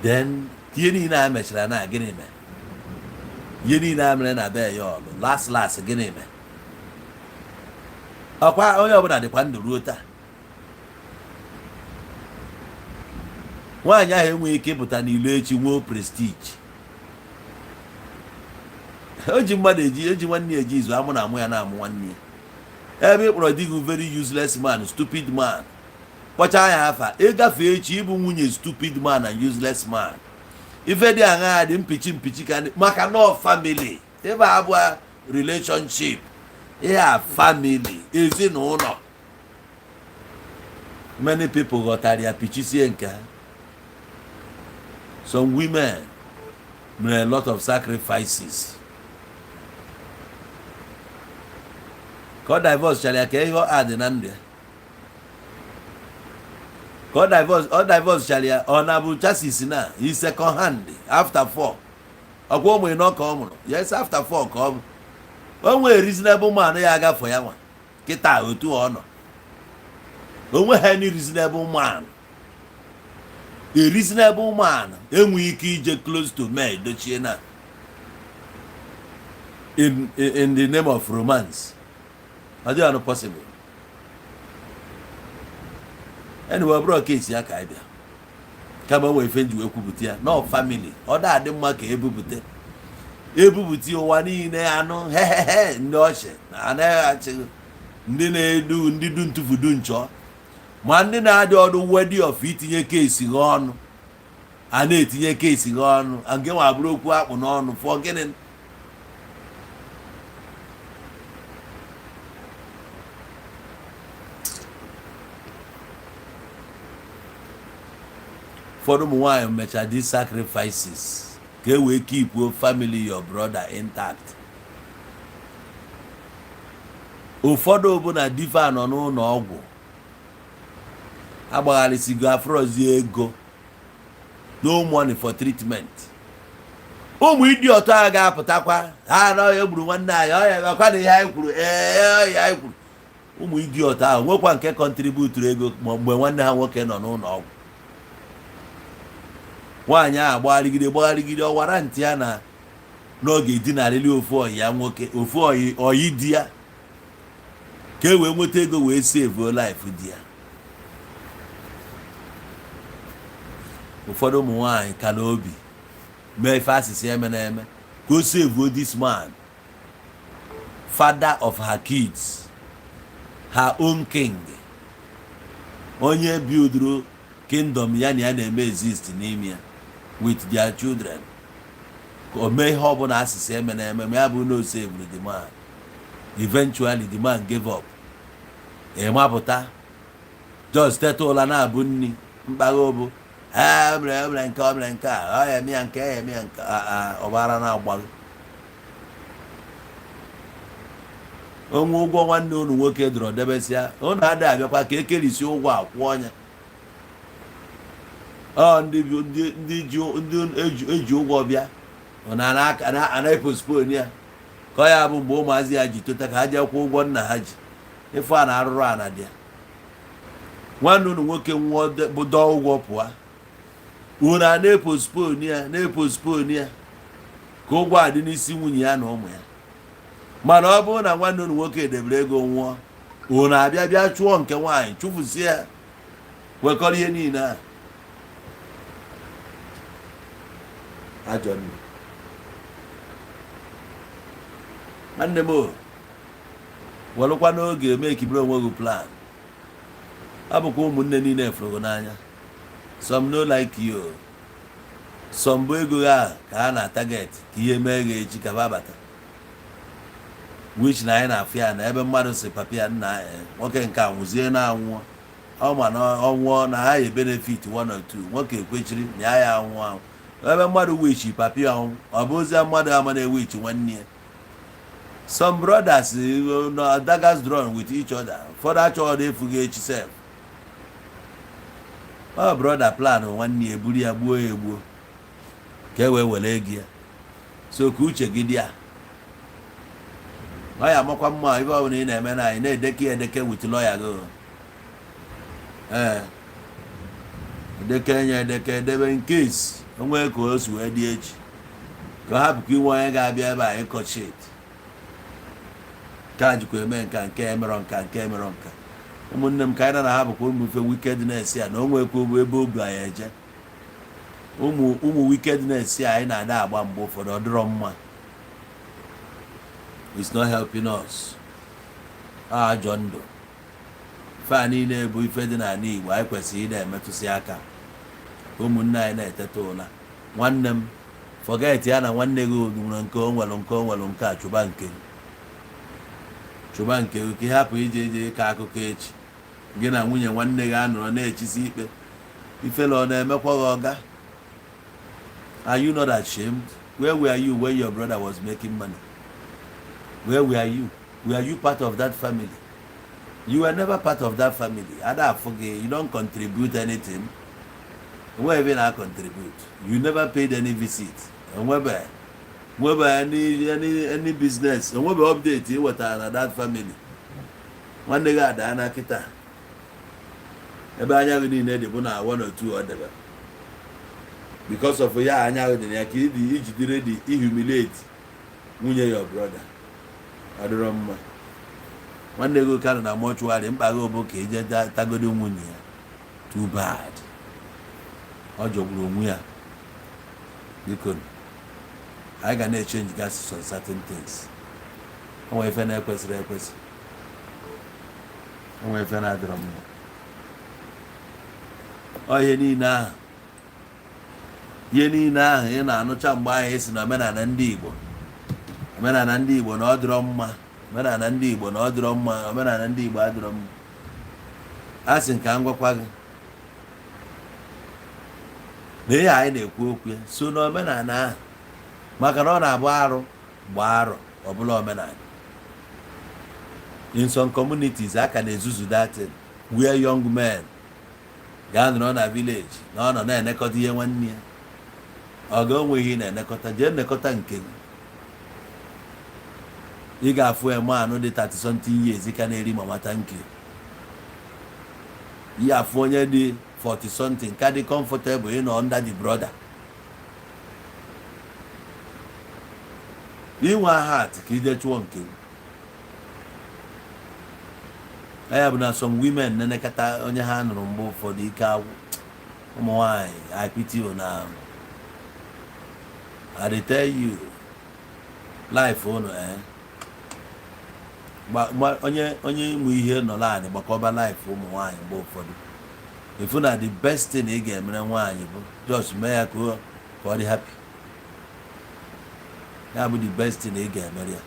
Then ihe niile a mechara na gịnị mere? Ihe niile a mere na be Yul last last, gịnị mere? Ọkwa onye ọbụla dịkwa ndụ ruo taa. Nwaanyị ahụ enweghị ike ịpụta n'ilo echi nwee prestige. O ji mmadụ eji, eji nwanne ya eji izu amụ na amụ ya na-amụ nwanne ya. Ebe ị kpọrọ di gị very useless man, stupid man, kpọchaa ya afa, ịgafe echi ịbụ nwunye stupid man and useless man. Ife dị aṅaa dị mpichi mpichi ka ndị maka nọ family. Ebe abụọ relationship, ihe a family, ezinụlọ. Many people ghọtara ya, pichisie nke ha. Some women mere a lot of sacrifices ka ọ divorce chara ya, ka ihe ọ adị na ndụ ya, ka ọ divorce chara ya. Ọ na-abụ chassis na his second hand after four, ọkwa ụmụ ịnọ ka ọ mụrụ. Yes, after four ka ọ bụ o nwere reasonable man ya agafọ ya nwa kịta otu ọ nọ. Onwe ha any reasonable man, a reasonable man enweghị ike ije close to me dochie na in the name of romance. Ọ dịghị possible. Anyway, ọ bụrụ kesi ya ka anyị bịa, kama o nwere ife nji wee kwupụta ya nọ family. Ọ da adị mma ka ebupụta ebupụta ụwa niile anụ hehehe. Ndị ọchị anaghị achị, ndị na-edu ndị du ntụfu du nchọ, ma ndị na-adị ọdụ wedi of itinye kesi ha ọnụ, a na-etinye kesi ha ọnụ nke nwa bụrụ okwu akpụ n'ọnụ fọ gịnị. Ụfọdụ ụmụ nwaanyị mecha these sacrifices ka e wee keep family your brother intact. Ụfọdụ bụ na difa nọ n'ụlọ ọgwụ, agbagharịsigo afrozi ego, no money for treatment. Ụmụ idiot a ga-apụtakwa ha na ọya gburu nwanne anyị, ọya ọkwa na ihe anyị kwuru. Ee, ọya anyị kwuru. Ụmụ idiot ahụ nwekwa nke contributuru ego ma mgbe nwanne ha nwoke nọ n'ụlọ ọgwụ. Nwaanyị ahụ gbagharịgide gbagharịgide, ọwara ntị ya na n'oge edinarịrị ofu ọyị ya nwoke, ofu ọyị ọyị di ya, ka e wee nweta ego wee save life di ya. Ụfọdụ ụmụ nwaanyị ka n'obi mee ife asịsị eme na eme ka o save this man, father of her kids, her own king, onye builduru kingdom ya na ya na-eme exist n'ime ya with their children, ka o mee ihe ọbụla asịsị eme na eme ma ya bụ na o saved the man. Eventually the man gave up. Ịmapụta Just teta ụla na-abụ nni mkpagha bụ ha mere mere nke o mere nke a, ọ ya eme ya nke ya eme ya nke a, ọgbara na-agba gị. Onwe ụgwọ nwanne unu nwoke dọrọ debesịa, unu adịghị abịakwa ka ekerisi ụgwọ akwụ ọnya. Ọ ndị ndị ji ndị eji ụgwọ bịa ana-epostpone ya ka ọ ya bụ mgbe ụmụazị ya ji tota ka ha jee kwụọ ụgwọ nna ha ji. Ife a na arụrụ ana dị ya. Nwanne unu nwoke nwụọ bụ dọọ ụgwọ pụọ, unu a na-epostpone ya, na-epostpone ya ka ụgwọ a dị n'isi nwunye ya na ụmụ ya. Mana ọ bụrụ na nwanne unu nwoke debere ego nwụọ, unu abịa bịa chụọ nke nwaanyị, chụfusie ya, wekọrọ ihe niile a. Ajọ nne nwanne m o, welụkwa n'oge mee kibere onwe gị plan. Ọ bụkwa ụmụnne niile fụrụ gị n'anya. Some no like you, some bụ ego ha ka ha na target ka ihe mee gị echi ka ha bata, which na anyị na-afụ ya na ebe mmadụ si papa ya nna nwoke nke a nwụzie na anwụọ, ọ ma na ọ nwụọ na ha ya benefit one or two. Nwoke ekwechiri na ya ya anwụ anwụ. Ebe mmadụ wichi papa ya ọnwụ, ọ bụ ozi mmadụ ama na-ewichi nwanne ya. Some brothers no daggers drawn with each other. Ụfọdụ achọghị efu gị echi sef. Ọ brother plan nwanne ya eburu ya gbuo ya egbuo ka e wee were ego ya. So ka uche gị dị ya, ọ ya amakwa mma. Ife ọbụla ị na-eme na anyị na-edeke ya edeke with lawyer gị. Ee, edeke ya edeke, edebe in case onwe ka o si wee dị echi, ka ọ hapụkwa inwe onye ga-abịa ebe a ịkọ shit nke a jikwa eme nka, nke emerọ nka, nke emerọ nka. Ụmụnne m, ka anyị na ha bụkwa ụmụ ife wickedness ya na o nwekwa ebe obu anyị eje. Ụmụ ụmụ wickedness ya anyị na-ada agba mgbe ụfọdụ, ọ dịrọ mma. It's not helping us. Ajọ ndụ ife a niile bụ ife dị n'ala Igbo. Anyị kwesịrị ị na-emetụsị aka ụmụnne anyị na-eteta ụla. Nwanne m, forget ya na nwanne gị nwere nke o nwere, nke o nwere nke a. Chụba nke gị, chụba nke gị, ka ị hapụ ije ije ịkọ akụkọ echi. Gị na nwunye nwanne gị anọrọ na-echisi ikpe ifele, ọ na-emekwa gị ọga. Are you not ashamed? Where were you when your brother was making money? Where were you? Were you part of that family? You were never part of that family. Ada afụ gị. You don't contribute anything. Onwe ebe na contribute. You never paid any visit. Onwebe nwebe any business, onwebe update ị wetara na that family. Nwanne gị adaa na kịta, ebe anya gị niile dị bụ na one or two ọ debe because of ya. Anya gị dị na ya ka ịdị iji dị ready ihumiliate nwunye your brother. Ọ dịrọ mma. Nwanne gị ka nọ na mortuary, mkpa gị bụ ka ije tagodo nwunye ya. Too bad, ọ jọgburu onwe ya. Biko, anyị ga na-echange gasị some certain things. O nwere ife na-ekwesịrị ekwesị, o nwere ife na-adịrọ mma. Ọ ihe niile ahụ, ihe niile ahụ ị na-anụcha mgbe ahụ esi na omenala ndị Igbo, omenala ndị Igbo na ọ dịrọ mma, omenala ndị Igbo na ọ dịrọ mma, omenala ndị Igbo adịrọ mma. A sị ka m gwakwa gị na ihe anyị na-ekwu okwu ya so n'omenala ahụ, maka na ọ na-abụ arụ gbaa arọ ọbụla omenala. In some communities, a ka na-ezuzu that thing where young men ga-anọrọ na village na ọ nọ na-enekọta ihe nwanne ya. Ọ ga onwe ihe ị na-enekọta, jee nnekọta nke gị. Ị ga-afụ emanụ dị 30 something years ka na-eri mama thank you. Ihe afụ onye dị 40 something ka dị comfortable ịnọ under the brother. Inwe heart ka ije chụọ nke gị. Ya bụ na some women na-enekọta onye ha nụrụ mgbe ụfọdụ, ike agwụ ụmụ nwanyị. I pity you na I dey tell you life unu onye ịmụ ihe nọ naanị gbakọba life ụmụ nwaanyị. Mgbe ụfọdụ ifu na the best thing ị ga-emere nwaanyị bụ just mee ya ka ọ dị happy. Ya bụ the best thing ị ga-emere ya.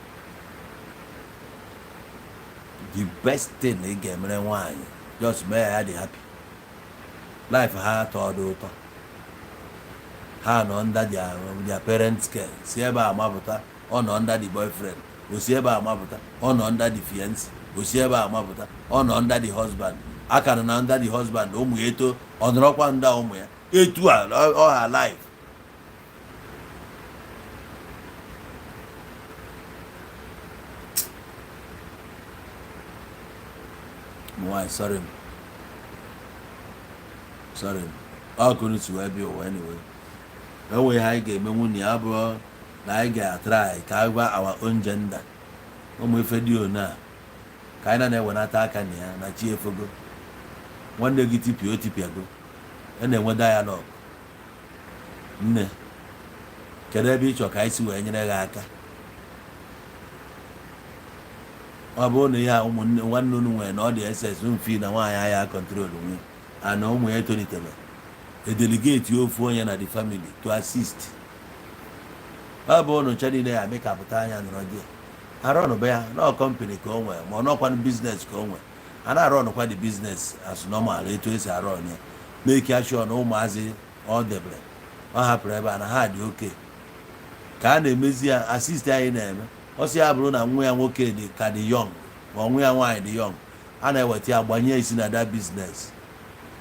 The best thing ị ga-emere nwaanyị Just mee ya, ya dị happy life ha tọọ dị ụtọ. Ha nọ under their parents' care, si ebe a mapụta, ọ nọ under the boyfriend. O si ebe a mapụta, ọ nọ under the fiancé. O si ebe a mapụta, ọ nọ under the husband. Aka nọ na under the husband, ụmụ ya eto, ọ nọrọkwa under ụmụ ya. Etu a ọ ha life. Ụmụ nwaanyị, sorry m, sorry m. Ọ kụrụ si wee bịa ụwa. Anyway, enweghị ihe anyị ga-eme. Nwunye ya bụrụ na anyị ga-atry ka anyị gwa our own gender, ụmụ ife dị one a ka anyị na-ewenata aka na ya na chi efogo. Nwanne gị tipịa, o tipịago. A na-enwe dialogue. Nne, kedu ebe ị chọ ka anyị si wee nyere gị aka? Ọ bụrụ na ihe a ụmụnne nwanne unu nwere na ọ dị ss mfi na nwaanyị agha control nwe ana ụmụ ya etolitebe, edelegate ofu onye na the family to assist. Ọ bụ ụnụ nche niile ya mekapụta anya nọrọ di arọnụba ya nọ company ka o nwee, ma ọ nọkwanụ business ka o nwee. A na-arọnụkwa the business as normal, etu esi arọn ya, make sure na ụmụazị ọ debere, ọ hapụrụ ebe a, na ha dị oke ka a na-emezi ya, assist anyị na-eme. Ọ sị ya bụrụ na nwa ya nwoke dị ka dị young, ma nwa ya nwaanyị dị young, a na-eweta ya gbanye isi na that business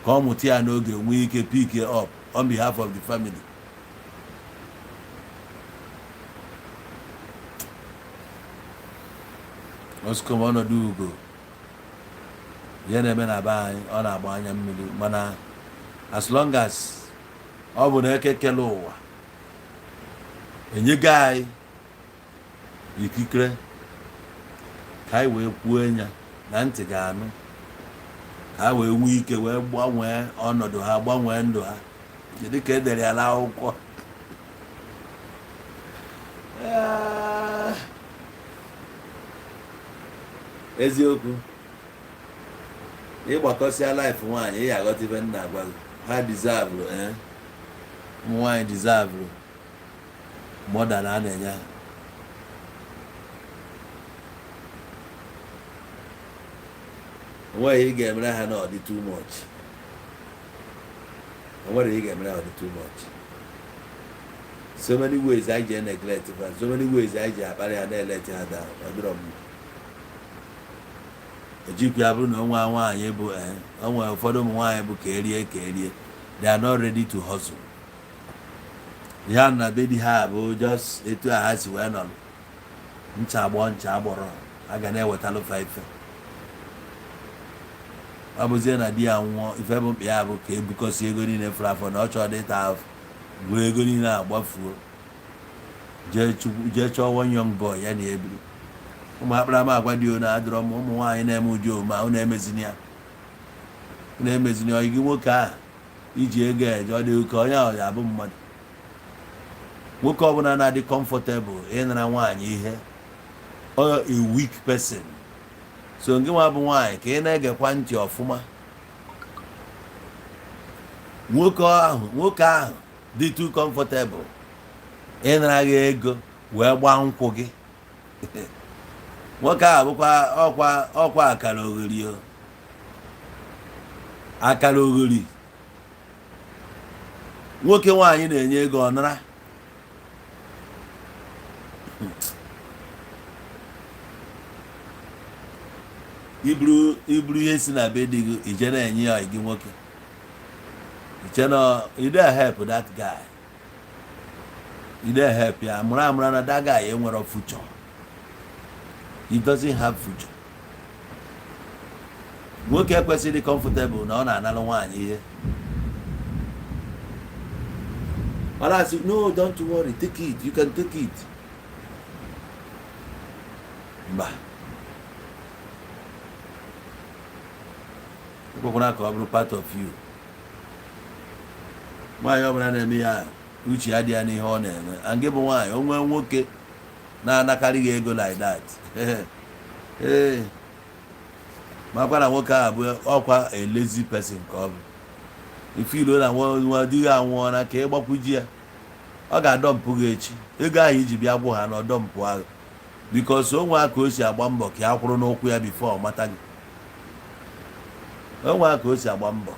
ka ọ mụta ya n'oge, nwee ike pick up on behalf of the family. Oskom ọnọdụ ugo, ihe na-eme na be anyị, ọ na-agba anya mmiri. Mana as long as ọ bụ na ekekele ụwa enyego anyị ikikere ka anyị wee kwuo ya na ntị ga-anụ, ka ha wee nwee ike wee gbanwee ọnọdụ ha, gbanwee ndụ ha dịka e dere ya n'akwụkwọ. Eziokwu, ịgbakọsịa life nwaanyị, ị aghọta ife nna agwa gị. Ha deserve, eh, ụmụ nwaanyị deserve more than a na-enye ha. Onweghị ị ga-emere ha na ọ dị too much. Onwere ị ga-emere ha ọ dị too much. So many ways anyị ji neglect ha, so many ways anyị ji akparị ha, na-eleti ha down. Ọ dịrọ mma. Ejikwa ya bụrụ na onwe nwaanyị bụ, onwe ụfọdụ ụmụ nwaanyị bụ ka erie ka erie. They are not ready to hustle. Ya na be di ha bụ just etu a ha si wee nọrọ, ncha agbọ, ncha agbọrọ, a ga na-ewetalụ fa ife. Ọ bụzie na di ya nwụọ, ife bụ mkpa ya bụ ka ebukọsi ego niile fụrụ afọ na ọ chọọ dịta afọ, buru ego niile agbafuo, jee chọọ one young boy ya na ebiri. Ụmụ akparamagwa dị one adịrọ m. Ụmụ nwaanyị na-eme ụdị omume ahụ, na-emezini ya, na-emezini ya gị. Nwoke ahụ iji ego eje, ọ dị ka onye ahụ ya abụ mmadụ. Nwoke ọbụla na-adị comfortable ịnara nwaanyị ihe, ọ a weak person. So ngị nwa bụ nwaanyị, ka ị na-egekwa ntị ọfụma. Nwoke ahụ dị too comfortable ịnara gị ego wee gbaa nkwụ gị, nwoke ahụ bụkwa ọkwa akara ogheri o, akara ogheri. Nwoke nwaanyị na-enye ego, ọ nara. Iburu ihe si na be di gị ije na-enye ya gị nwoke, iche na you dey help that guy, you dey help ya. Amụrụ amụrụ na that guy enwere future. He doesn't have future. Nwoke ekwesịghị ịdị comfortable na ọ na-analụ nwaanyị ihe. Ọ na-asị, "No, don't worry, take it, you can take it." Mba, ekwekwana ka ọ bụrụ part of you. Nwaanyị ọbụla na-eme ya, uche ya dị ya n'ihe ọ na-eme. And gị bụ nwaanyị, o nwee nwoke na-anakarị gị ego like that, ee, makwa na nwoke ahụ bụ ọkwa a lazy person ka ọ bụ. Ife ilo na nwa di gị anwụọla ka ị gbakwuji ya, ọ ga-adọmpụ gị echi. Ego ahụ iji bịa gwụ ha na ọdọmpụ ahụ, because o nwe ka o si agba mbọ ka ya kwụrụ n'ụkwụ ya before ọ mata gị. Onwe ka o si agba mbọ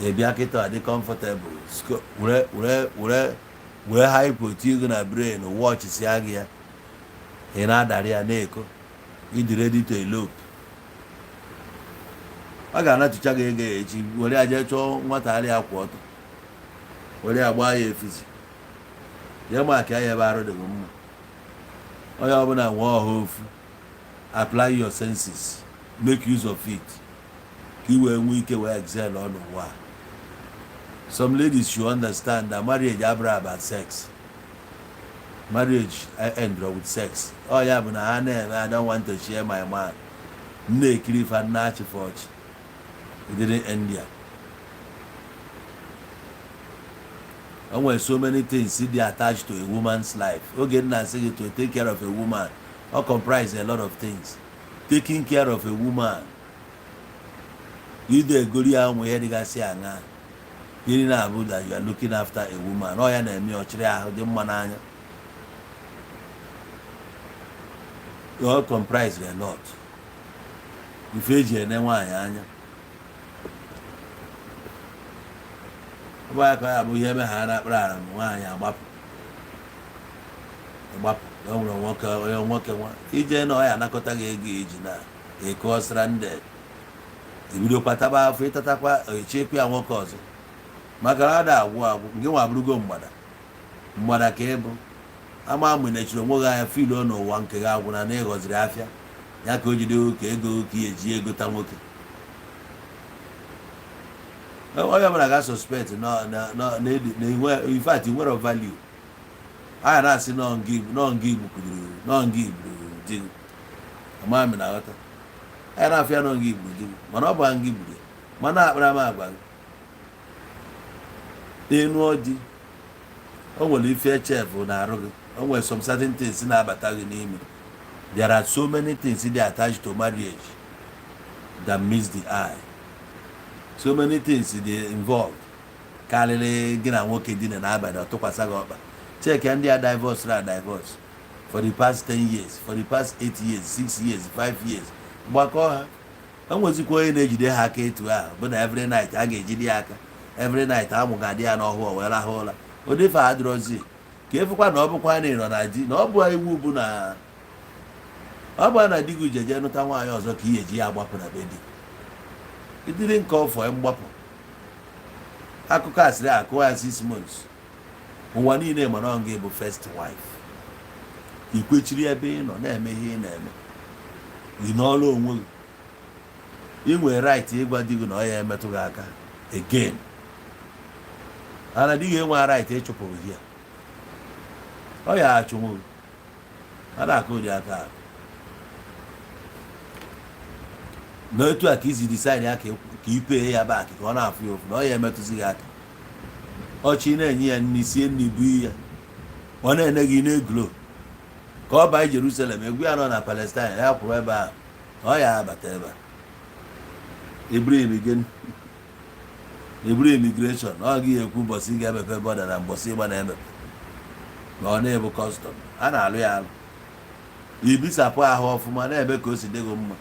ịbịa kịta dị comfortable, were were were were hypo tie gị na brain, wọchịsịa gị ya, ị na-adarị ya na-eko, ịdị ready to elope. Ọ ga-anatụcha gị ego ya echi, were ya jee chọọ nwata arịa kwụ ọtọ, were ya gbaa ya efizi, jee maka ya ebe arụ dị gị mma. Onye ọbụla nwee ọha ofu. Apply your senses, make use of it, ka ị wee nwee ike wee excel n'ụwa. Some ladies should understand that marriage abụrụ about sex. Marriage end with sex. Ọ ya bụ na ha na-eme, "I don't want to share my man." M na-ekiri fa na-achịfe ọchị. It didn't end there. O nwere so many things dị attached to a woman's life. Oge nna asị gị to take care of a woman, ọ comprise a lot of things. Taking care of a woman, ide egori ya, ụmụ ihe dịgasị aṅa, gịnị na-abụ that you are looking after a woman. Ọ ya na-eme ọchịrị ahụ dị mma n'anya. All comprise a lot. Ife eji ene nwaanyị anya, ọ bụ ya ka ya bụ ihe eme ha na-akpara ara m nwaanyị agbapụ agbapụ. O nwere nwoke, onye nwoke nwa ije na ọ ya anakọta gị ego iji na eko stranded, ebidokwa taba afọ, ịtatakwa echekwa ya nwoke ọzọ, maka na ada agwụ agwụ. Nke nwa abụrụgo mgbada mgbada ka ịbụ ama amụ nechiri onwe gị anya filuo n'ụwa nke gị agwụna na ịghọziri afịa ya ka o jide ka ego ka ya eji egota nwoke. Onye ọbụla ga suspect na in fact nwere value. A na-asị nọ nga igbukwuru, nọ nga igburu di gị. Ama m na aghọta a na-afịa nọ nga igburu di gị, mana ọ bụ nga igburu ya, mana akpara m agwa gị enu ọdị. O nwere ife echefu na arụ gị, o nwere some certain things na-abata gị n'ime. There are so many things dị attached to marriage that miss the eye. So many things dị involved karịrị gị na nwoke dina n'abalị ọ tụkwasị gị ọkpa. Check ndị a divorce na divorce for the past 10 years, for the past 8 years, 6 years, 5 years, gbakọ ha. O nwezikwa onye na-ejide ha aka etu ahụ bụ na every night a ga-ejide ya aka, every night amụ ga-adị ya n'ọhụụ wee rahụ ụra. Ụdị adịrọzi ka efukwa na ọ bụkwa na ịnọ na di na ọ bụ iwu bụ na ọ bụ na di gị jeje nụta nwaanyị ọzọ ka ị eji ya agbapụ na be di. Idiri nke ọfọ mgbapụ akụkọ asịrị akụwa ya 6 months, ụwa niile mana ọ gị bụ first wife. I kwechiri ebe ị nọ na-eme ihe ị na-eme, ị n'ọrụ onwe gị. Ị nwere right ịgwa di gị na ọ ya emetụ gị aka again, ana di gị enwe right ịchụpụ gị ya, ọ ya achụnwụ gị. A na-akụ ụdị aka ahụ n'otu a ka isi decide ya ka i pay ya back, ka ọ na-afụ ya ụfụ na ọ ya emetụzi gị aka. Ọchị na-enye ya nri, sie nri bụ ya, ọ na-ene gị na-eglo ka ọ baa Jerusalem. Egwu ya nọ na Palestine, ya kwụrụ ebe ahụ na ọ ya abata ebe a. Eburu immigration, ọ gị ekwu mbọsị ị ga-emepe border na mbọsị ịgba na-emepe na ọ na-ebu custom a na-alụ ya alụ. Ibisapụ ahụ ọfụma na-eme ka o si dị gị mma.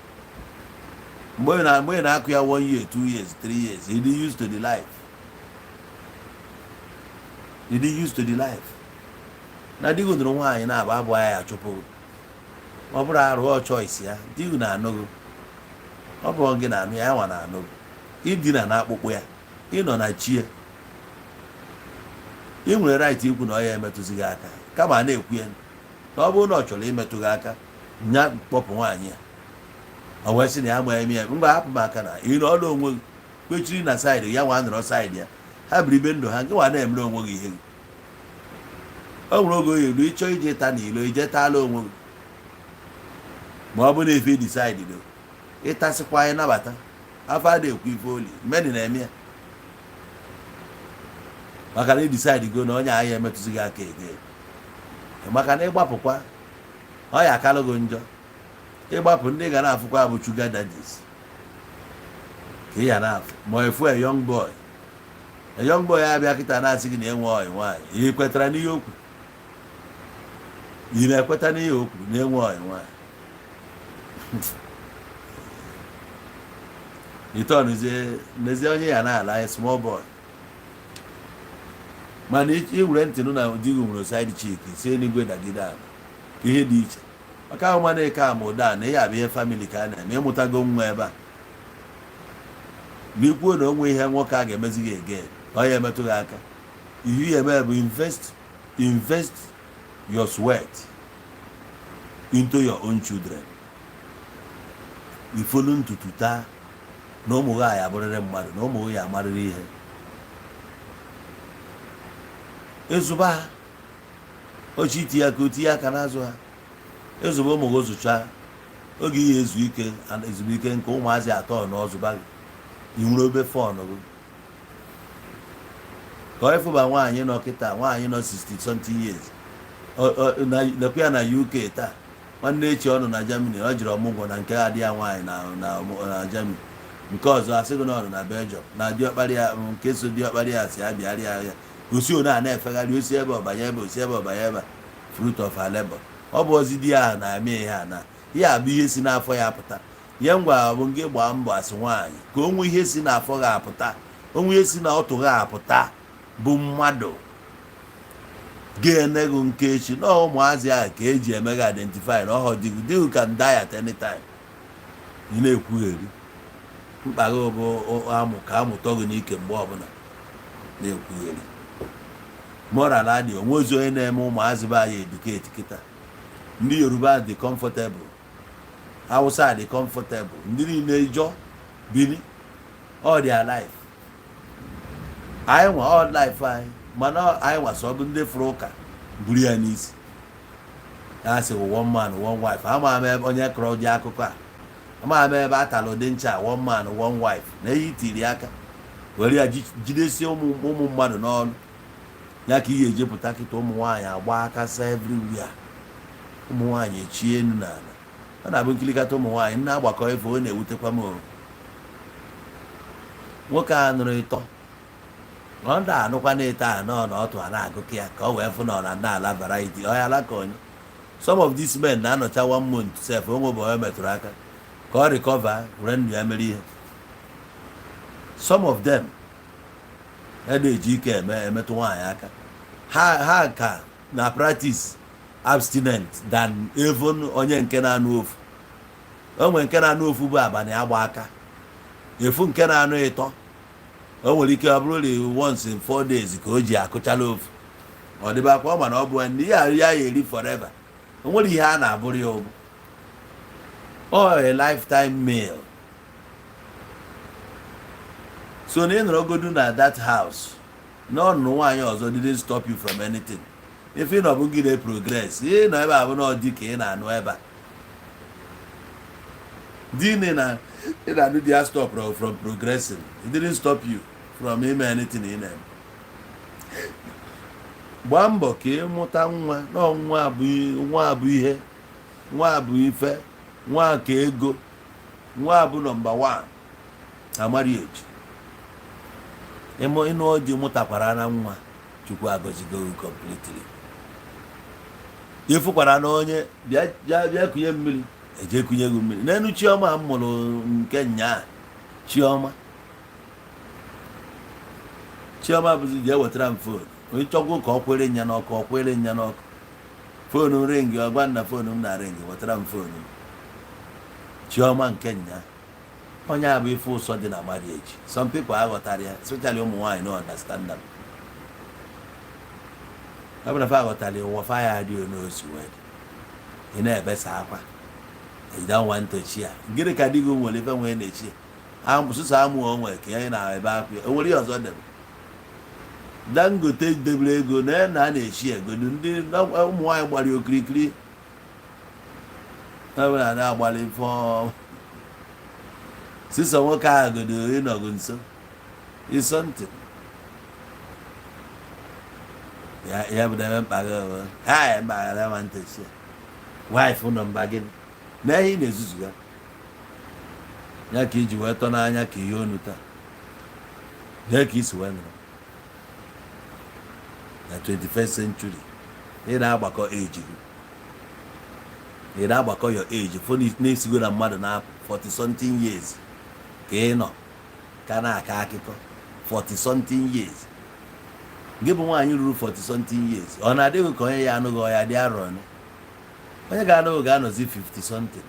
Mgbe ị na-akụ ya 1 year, 2 years, 3 years, ị dị used to the life, ị dị used to the life na di gị nụrụ nwaanyị na-aba abụọ ya achụpụ gị. Ọ bụrụ arụ ọ choice ya, di gị na-anụ gị, ọ bụ gị na-anụ ya, nwa na-anụ gị, idina na akpụkpọ ya, ịnọ na chi ya. Ị nwere right ikwu na ọ ya emetụzi gị aka, kama a na-ekwu ya na ọ bụrụ na ọ chọrọ imetụ gị aka, nya kpọpụ nwaanyị ya. Ọ wee sị na ya amaghị eme ya, ngwa hapụ m aka na ị nọ ọlụ onwe gị, kwechiri na side ya, nwa nọrọ side ya, ha biri ibe ndụ ha, gị nwa na-emere onwe gị ihe gị. O nwere oge oyi elu ịchọ ije ta n'ilo, ije taala onwe gị, ma ọ bụ na ife decide do ịtasịkwa anyị nabata afọ a na-ekwu ife oli mmadụ na-eme ya, maka na ị decide go na onye ahụ emetụzi gị aka ege, maka na ịgbapụkwa ọ ya akalụ gị njọ. Ịgbapụ, ndị ga na-afụkwa bụ sugar daddies ka ị ya na-afụ, ma efu a young boy, a young boy abịa kịta na-asị gị na enwe ọyị nwaanyị. Ị kwetara n'ihe okwu? Ị na-ekweta n'ihe o kwuru na enwe ọyị nwaanyị? Ịtọnụzie n'ezie onye ya na-ala ya small boy, mana ị were ntị nụ na di gị nwere side chick, si eluigwe dagide ala, ihe dị iche maka ahụ. Mana eke ama ụda na ihe abụ ihe family ka a na-eme. Ịmụtago nwa ebe a, ma ikwuo na onwe ihe nwoke a ga-emezi gị again, ọ ya emetụ gị aka. Ihe ya eme bụ invest your sweat into your own children. Ifolu ntutu taa na ụmụ gị ya abụrịrị mmadụ, na ụmụ gị ya amarịrị ihe. Ịzụba ha, ochi itinye aka, otinye aka n'azụ ha. Ịzụba ụmụ gị, zụcha oge ihe ezu ike, ezumike nke ụmụazị atọ na ọzụba gị, ị nwere obe fọn gị ka ọ ịfụba. Nwaanyị nọ kịta, nwaanyị nọ 60 something years, nekwa ya na UK taa, nwanne echi ọ nọ na Germany. Ọ jiri ọmụgwọ na nke adị ya nwaanyị na Germany, nke ọzọ asị gị na ọ nọ na Belgium na diọkpara ya, nke so diọkpara ya si abịarị ya. Ya osi one a na-efegharị, osi ebe ọbanye ebe, osi ebe ọbanye ebe a. Fruit of her labor. Ọ bụ ozi di ya na-eme ihe a na ihe a bụ ihe si n'afọ ya pụta. Ihe ngwa bụ ngị gbaa mbọ asị nwaanyị ka o nwee ihe si n'afọ gị apụta, onwe ihe si na ọtụ gị apụta, bụ mmadụ ga-ene gị nke echi na ụmụazị ahụ ka eji eme gị identify na ọhọ di gị. Di gị can die at any time. Ị na-ekwugheri mkpa gị bụ amụ ka amụtọ gị n'ike mgbe ọbụla na-ekwugheri moral adị. Onwe ozi onye na-eme ụmụazị be anyị educate kịta. Ndị Yoruba dị comfortable, Hausa dị comfortable, ndị niile Ijọ bini all their life. Anyị nwa all life anyị, mana anyị nwa sọ bụ ndị fụrụ ụka buru ya n'isi. Ya sị one man, one wife. Ama m ebe onye kọrọ ụdị akụkọ a, ama m ebe a tara ụdị ncha one man, one wife na eyi tiri aka were ya jidesie ụmụ mmadụ n'ọnụ ya ka ihe ejepụta kịta. Ụmụ nwaanyị agba akasa everywhere, ụmụ nwaanyị echie enu n'ala. Ọ na-abụ nkilikata ụmụ nwaanyị nna agbakọ efe, ọ na-ewutekwa m o. Nwoke a nụrụ ịtọ, ọ ndị anụkwa na-eto anọ na ọtụ a na-agụkọ ya ka ọ wee fụ na ọ na ndị ala variety ọ ya ala ka onye. Some of these men na-anọcha one month sef, onwe bụ onye metụrụ aka ka ọ recover were ndụ ya mere ihe. Some of them ya na-eji ike eme emetụ nwaanyị aka. Ha ka na practice abstinent than even onye nke na-anụ ofu. O nwere nke na-anụ ofu bụ abalị agba aka efu, nke na-anụ ịtọ, o nwere ike ọ bụrụ na once in 4 days ka o ji akụchala ofu. Ọ dịbakwa ọ, mana ọ bụ ndị ya ya eri forever. O nwere ihe a na-abụrụ ya ụbụ ọ a lifetime meal. So na ị nọrọgodu na that house na ọnụnụ nwaanyị ọzọ didn't stop you from anything. Ife ị nọ bụ gị na-progress. Ihe nọ ebe a bụ na ọ dị ka ị na-anụ ebe a di na ị na-anụ di ya stop from progressing. It didn't stop you from ime anything ị na-eme. Gbaa mbọ ka ị mụta nwa na nwa bụ nwa, bụ ihe nwa bụ ife nwa ka ego nwa bụ number 1 na marriage. Ịmụ ịnụ ọjị mụtakwara na nwa, Chukwu agọzigo gị completely. Ịfụkwara na onye bịa bịa bịa kunye mmiri, eje kunye gị mmiri n'elu. Chiọma m mụrụ nke nyaa, Chiọma, Chiọma bụzi jee wetara m phone. Onye chọgwu ka ọ kwere nya n'ọkụ, ọ kwere nya n'ọkụ. Phone ring, ọgwa nna phone m na ring, wetara m phone m. Chiọma nke nya, onye a bụ ife ụsọ dị na marriage. Some people aghọtara ya, especially ụmụ nwaanyị no understand them. Ọ bụ na fa aghọtara ya, ụwa fa ya adịghị n'osi wee dị. Ị na-ebesa akwa, you don't want to cheer. Gịnị ka di gị nwere ife nwee na-echi sụsọ amụ o nwere ka ya na-ebe akwa ya? O nwere ihe ọzọ debe Dangote debere ego na a na-echi egodu ndị ụmụ nwaanyị gbara ya okirikiri ọ na-agbalị fọ sisọ nwoke ahụ godo ịnọgụ nso ịsọ ntị ya. Ya bụ ebe mkpa gị bụ ha mba ghara ma ntị chi wife nọ mba gịnị na ihe ị na-ezuzu ya ya ka iji wee tọ n'anya ka ihe onu taa lee ka isi wee nọrọ na 21st century. Ị na-agbakọ age gị, ị na-agbakọ your age fụ na-esigo na mmadụ na-apụ 40 something years ka ị nọ. Ka na-akọ akụkọ 40 something years. Gị bụ nwaanyị ruru 40 something years, ọ na-adịghị ka onye ya anụghị ọya dị arọ ọnụ. Onye ga-anụghị ga-anọzi 50 something.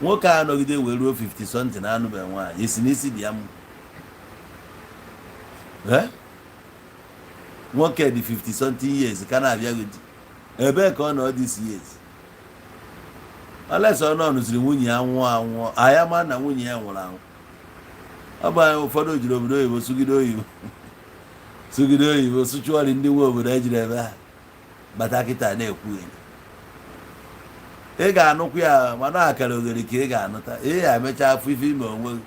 Nwoke a anọgide wee ruo 50 something anụbeghị nwaanyị, isi n'isi dị ya mma. Eh? Nwoke dị 50 something years ka na-abịa gị di, ebee ka ọ nọ this years? Unless ọ nọ nụziri nwunye ya nwụọ anwụọ, anya ma na nwunye ya nwụrụ anwụ. Ọ bụ anyị ụfọdụ jiri obodo oyibo sụgide oyibo, sụgide oyibo, sụchụọrị ndị nwe obodo ejiri ebe ha bata kịta na-ekwugheri. Ị ga-anụkwu ya, mana akara oghere ka ị ga-anụta. Ị ya emecha afọ ife ime onwe gị,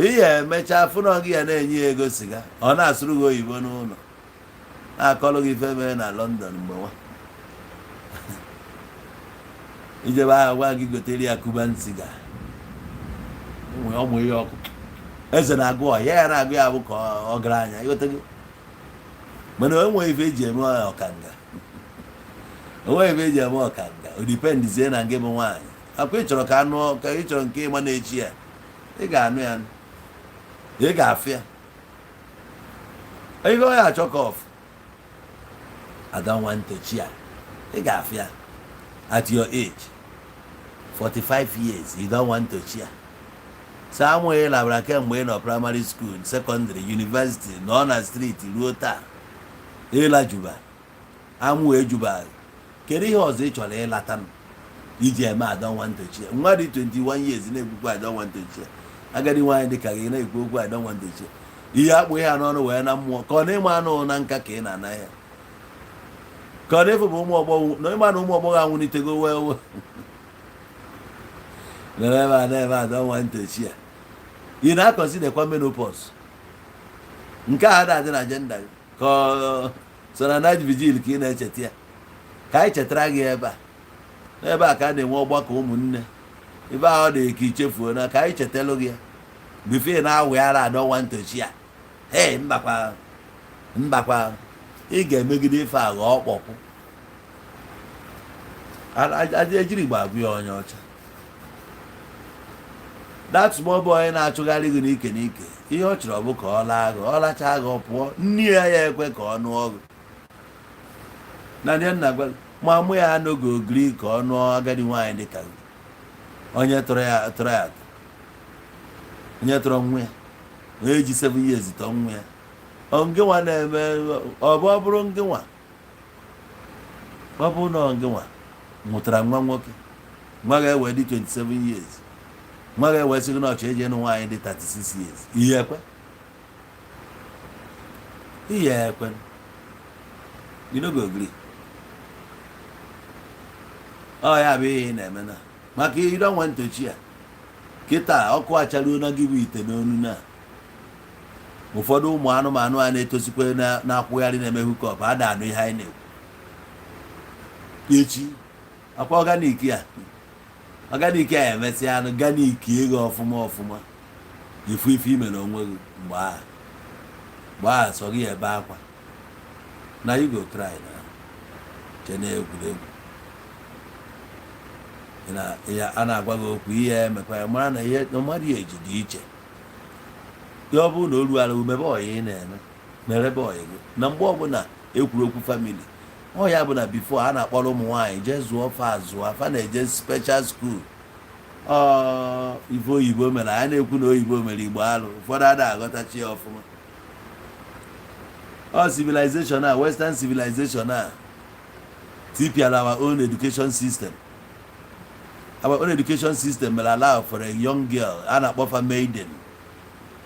ị ya emecha afụ na gị ya na-enye ya ego siga, ọ na-asụrụ gị oyibo n'ụlọ, na-akọrọ gị ife mere na London. Mgbe nwa ijebe ahụ, gwa gị gotere ya Cuban cigar, ụmụ ihe ọkụ eze na-agụ ọhịa ya na-agụ ya bụ ka ọ gara anya ịghọta gị. Mana o nweghị ife eji eme ọkanga, onweghị ife eji eme ọkanga. O dependizie na gị bụ nwaanyị. Akwa ị chọrọ ka anụ ka ị chọrọ nke ịma na-echi ya, ị ga-anụ ya, ị ga-afụ ya ihe ọ ya achọ ka ọfụ ada nwantechi ya, ị ga-afụ ya. At your age, 45 years, you don't want to chia so amụghị labara kemgbe ị nọ primary school, secondary, university, nọ na street ruo taa, ịlajuba amụ ejuba. Kedu ihe ọzọ ị chọrọ ịlata m iji eme I don't want to chia? Nwa dị 21 years na-ekwukwu "I don't want to chia." Agadi nwaanyị dị ka gị na-ekwu okwu "I don't want to chia." Ihe akpụ ihe a n'ọnụ wee na mmụọ ka ọ na-ịma anụ na nka ka ị na-ana ya, ka ọ na-efu bụ ụmụ ọgbọghọ na ịma na ụmụ ọgbọghọ anwụnitego wee wee nọrọ ebe a na-eme "I don't want to chia." Ị na-aconsiderkwa menopause nke a ada-adị na agenda gị, ka ọ so na night vigil ka ị na-echeta ya? Ka anyị chetara gị ebe a, n'ebe a ka a na-enwe ọgbakọ ụmụnne ebe ahụ dị ka ichefuo na ka anyị chetalụ gị ya before na-awụ ara "I don't want to chia." Hey, mbakwa, mbakwa, ị ga-emegide ife a ghọọ ọkpọkwụ ejiri igbo agụ ya onye ọcha. That small boy na-achụgharị gị n'ike n'ike, ihe ọ chọrọ bụ ka ọ laa gị. Ọ lachaa gị, ọ pụọ. Nne ya ya ekwe ka ọ nụọ gị na ndị nna gwa ma mụ ya anọghị ogiri ka ọ nụọ agadi nwaanyị dị ka gị, onye tụrụ ya tụrụ ya atụ, onye tụrụ nwa ya, onye ji 7 years tọọ nwa ya. Ọ ngịnwa na-eme ọ bụ ọ bụrụ ngịnwa, ọ bụrụ na ọ ngịnwa mụtara nwa nwoke, nwa ga-ewe dị 27 years, nwa ga-ewe sị gị na ọchọ eji ịnụ nwaanyị dị 36 years, ihe ekwe, ihe ekwe? You no go gree. Ọ ya bụ ihe ị na-eme na maka you don't want to chia. Kịta ọkụ acharuo na gị bụ ite n'onu na ụfọdụ ụmụ anụmanụ a na-etosikwa na-akwụgharị na-eme hookup a na-anụ ihe anyị na-ekwu echi. Akwa organic ya, organic a emesịa anụ organic ego ọfụma ọfụma, ifu ife ime na onwe gị. Mgbe ahụ, mgbe ahụ sọ gị ebe akwa na you go cry na che na egwuregwu. Ya a na-agwa gị okwu, ihe emekwa ya mara na ihe mmadụ eji dị iche ya. Ọ bụrụ na o ruara umebe ọyị ị na-eme merebe ọyị gị na mgbe ọbụla ekwuru okwu family ọ ya bụ na before a na-akpọrọ ụmụ nwaanyị jee zụọ fa azụọ fa na-eje special school. Ọ ife oyibo mere a na-ekwu na oyibo mere igbo alụ, ụfọdụ ada aghọtachi ya ọfụma. Ọ civilization a, western civilization a tipiara our own education system. Our own education system mere allow for a young girl a na-akpọfa maiden,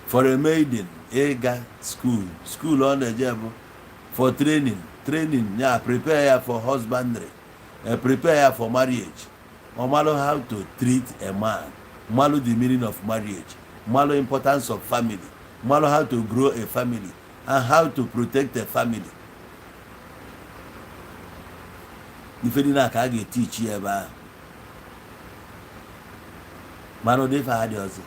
for a maiden ịga school. School ọ na-eje bụ for training, training ya prepare ya for husbandry, prepare ya for marriage. Ọ malụ how to treat a man, malụ the meaning of marriage, malụ importance of family, malụ how to grow a family and how to protect a family. Ife dị na ka a ga-etichi ya ebe ahụ, mana ụdị ife ha dị ọzọ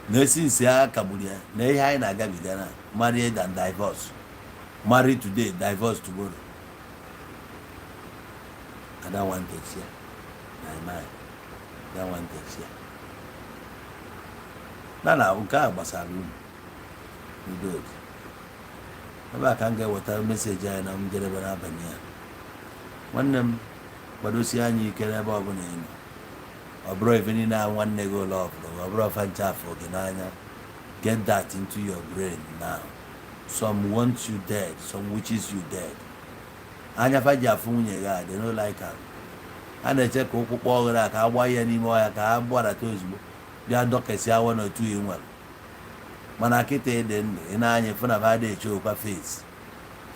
na-esi nsi a kagburu ya na ihe anyị na-agabiga na marriage and divorce, marry today, divorce tomorrow. I don't want to share my mind. I don't want to share. Na nke a gbasara unu. Udo dị. Ebe a ka m ga-eweta message anyị na njedebe n'abalị a. Nwanne m, kwadosie anyị ike n'ebe ọbụla ị nọ. Ọ bụrụ ife niile ahụ nwanne gị ụlọ ọbụla, ọ bụrụ ọfa nche afọ gị n'anya. Get that into your brain now. Some want you dead, some wishes you dead. Anya fa ji afụ nwunye gị a, they no like am. A na-eche ka ụkwụ kpọọ gị na ka a gbaa ya n'ime ọhịa, ka ha gbadata ozugbo bịa dọkesịa one or two ị nwere. Mana kịta ịdị ndụ, ị na-anya fụ na fa adịghị eche okwa face.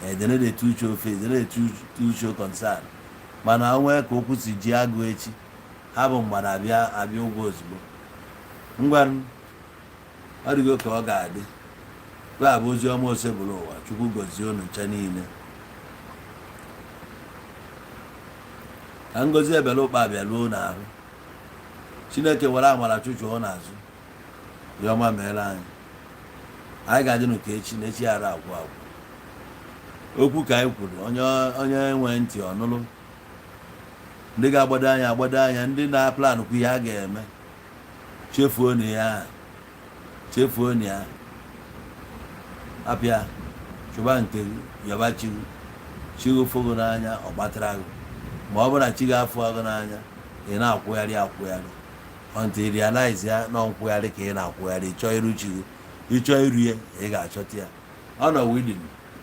They no dey too show face, they no dey too show concern. Mana o nwee ka okwu si ji agụ echi, ha bụ mgbada abịa abịa ụgwọ ozugbo. Ngwa, ọ dịgo ka ọ ga-adị. Bụ abụ ozi ọma Osebụrụ ụwa. Chukwu gozie unu nche niile. Ka ngozi ebele ụkpa abịaluo n'ahụ. Chineke were amara chụchụọ n'azụ. Ihe ọma meere anyị. Anyị ga-adị ka echi na echi ara agwụ agwụ. Okwu ka anyị kwuru, onye nwe ntị ọnụlụ. Ndị ga-agbado anya agbado anya, ndị na-aplanụ kwa ihe a ga-eme, chefuo na ya, chefuo na ya, apịa chụba nke gị, yọba chi gị. Chi gị fụ gị n'anya, ọ gbatara gị. Ma ọ bụrụ na chi gị afụ gị n'anya, ị na-akwụgharị akwụgharị until you realize ya na nkwụgharị ka ị na-akwụgharị. Ịchọọ iru chi gị, ịchọọ iru ya, ị ga-achọta ya. Ọ nọ within,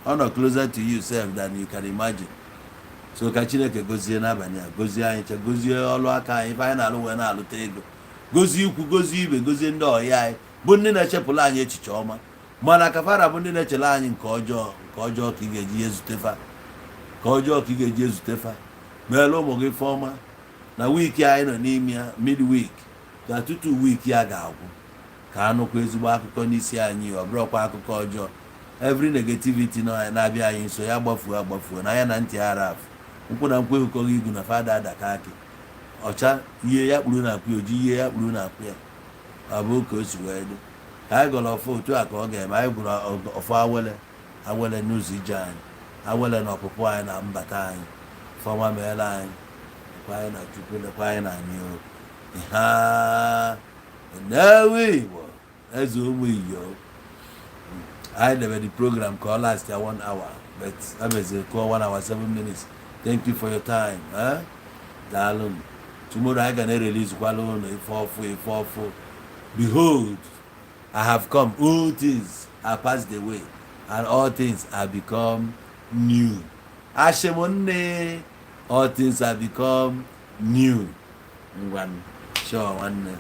ọ nọ closer to you sef than you can imagine. So ka Chineke gozie n'abalị a, gozie anyị che, gozie ọlụ aka anyị, ife anyị na-alụ wee na-alụta ego, gozie ikwu, gozie ibe, gozie ndị ọhịa anyị bụ ndị na-echepụla anyị echiche ọma. Mana kafara bụ ndị na-echele anyị nke ọjọọ. Nke ọjọọ ka ị ga-eji ezute fa, ka ọjọọ ka ị ga-eji ezute fa. Meela ụmụ gị ife ọma na week anyị nọ n'ime ya, mid week, ka tutu week ya ga-agwụ, ka anụkwa ezigbo akụkọ n'isi anyị, ọ bụrụkwa akụkọ ọjọọ. Every negativity na-abịa anyị nso, ya gbafuo agbafuo na anya na ntị ara afụ nkwụ na nkwụ ehukọghị igu na fada adaka akị ọcha. Ihe ya kpuru na akwụ ya oji, ihe ya kpuru na akwụ ya, ọ bụ ka o si wee dị. Ka anyị gọrọ ọfọ, otu a ka ọ ga-eme. Anyị gụrụ ọfọ awele awele n'ụzọ ije anyị, awele na ọpụpụ anyị na mbata anyị. Fọma meela anyị. Lekwa anyị na Chukwu, lekwa anyị na anyị. O ha na-ewe Igbo eze ụmụ iyo. Anyị debe the program ka ọ last ya one hour, but emeziri kụọ 1 hour 7 minutes. Thank you for your time, eh? Daalụ. Tomorrow anyị ga na-erelease kwala ụlọ ife ọfụ, ife ọfụ. Behold, I have come. All things are passed away and all things are become new. Ashịm nne, all things are become new. Ngwanụ, sure, nwanne.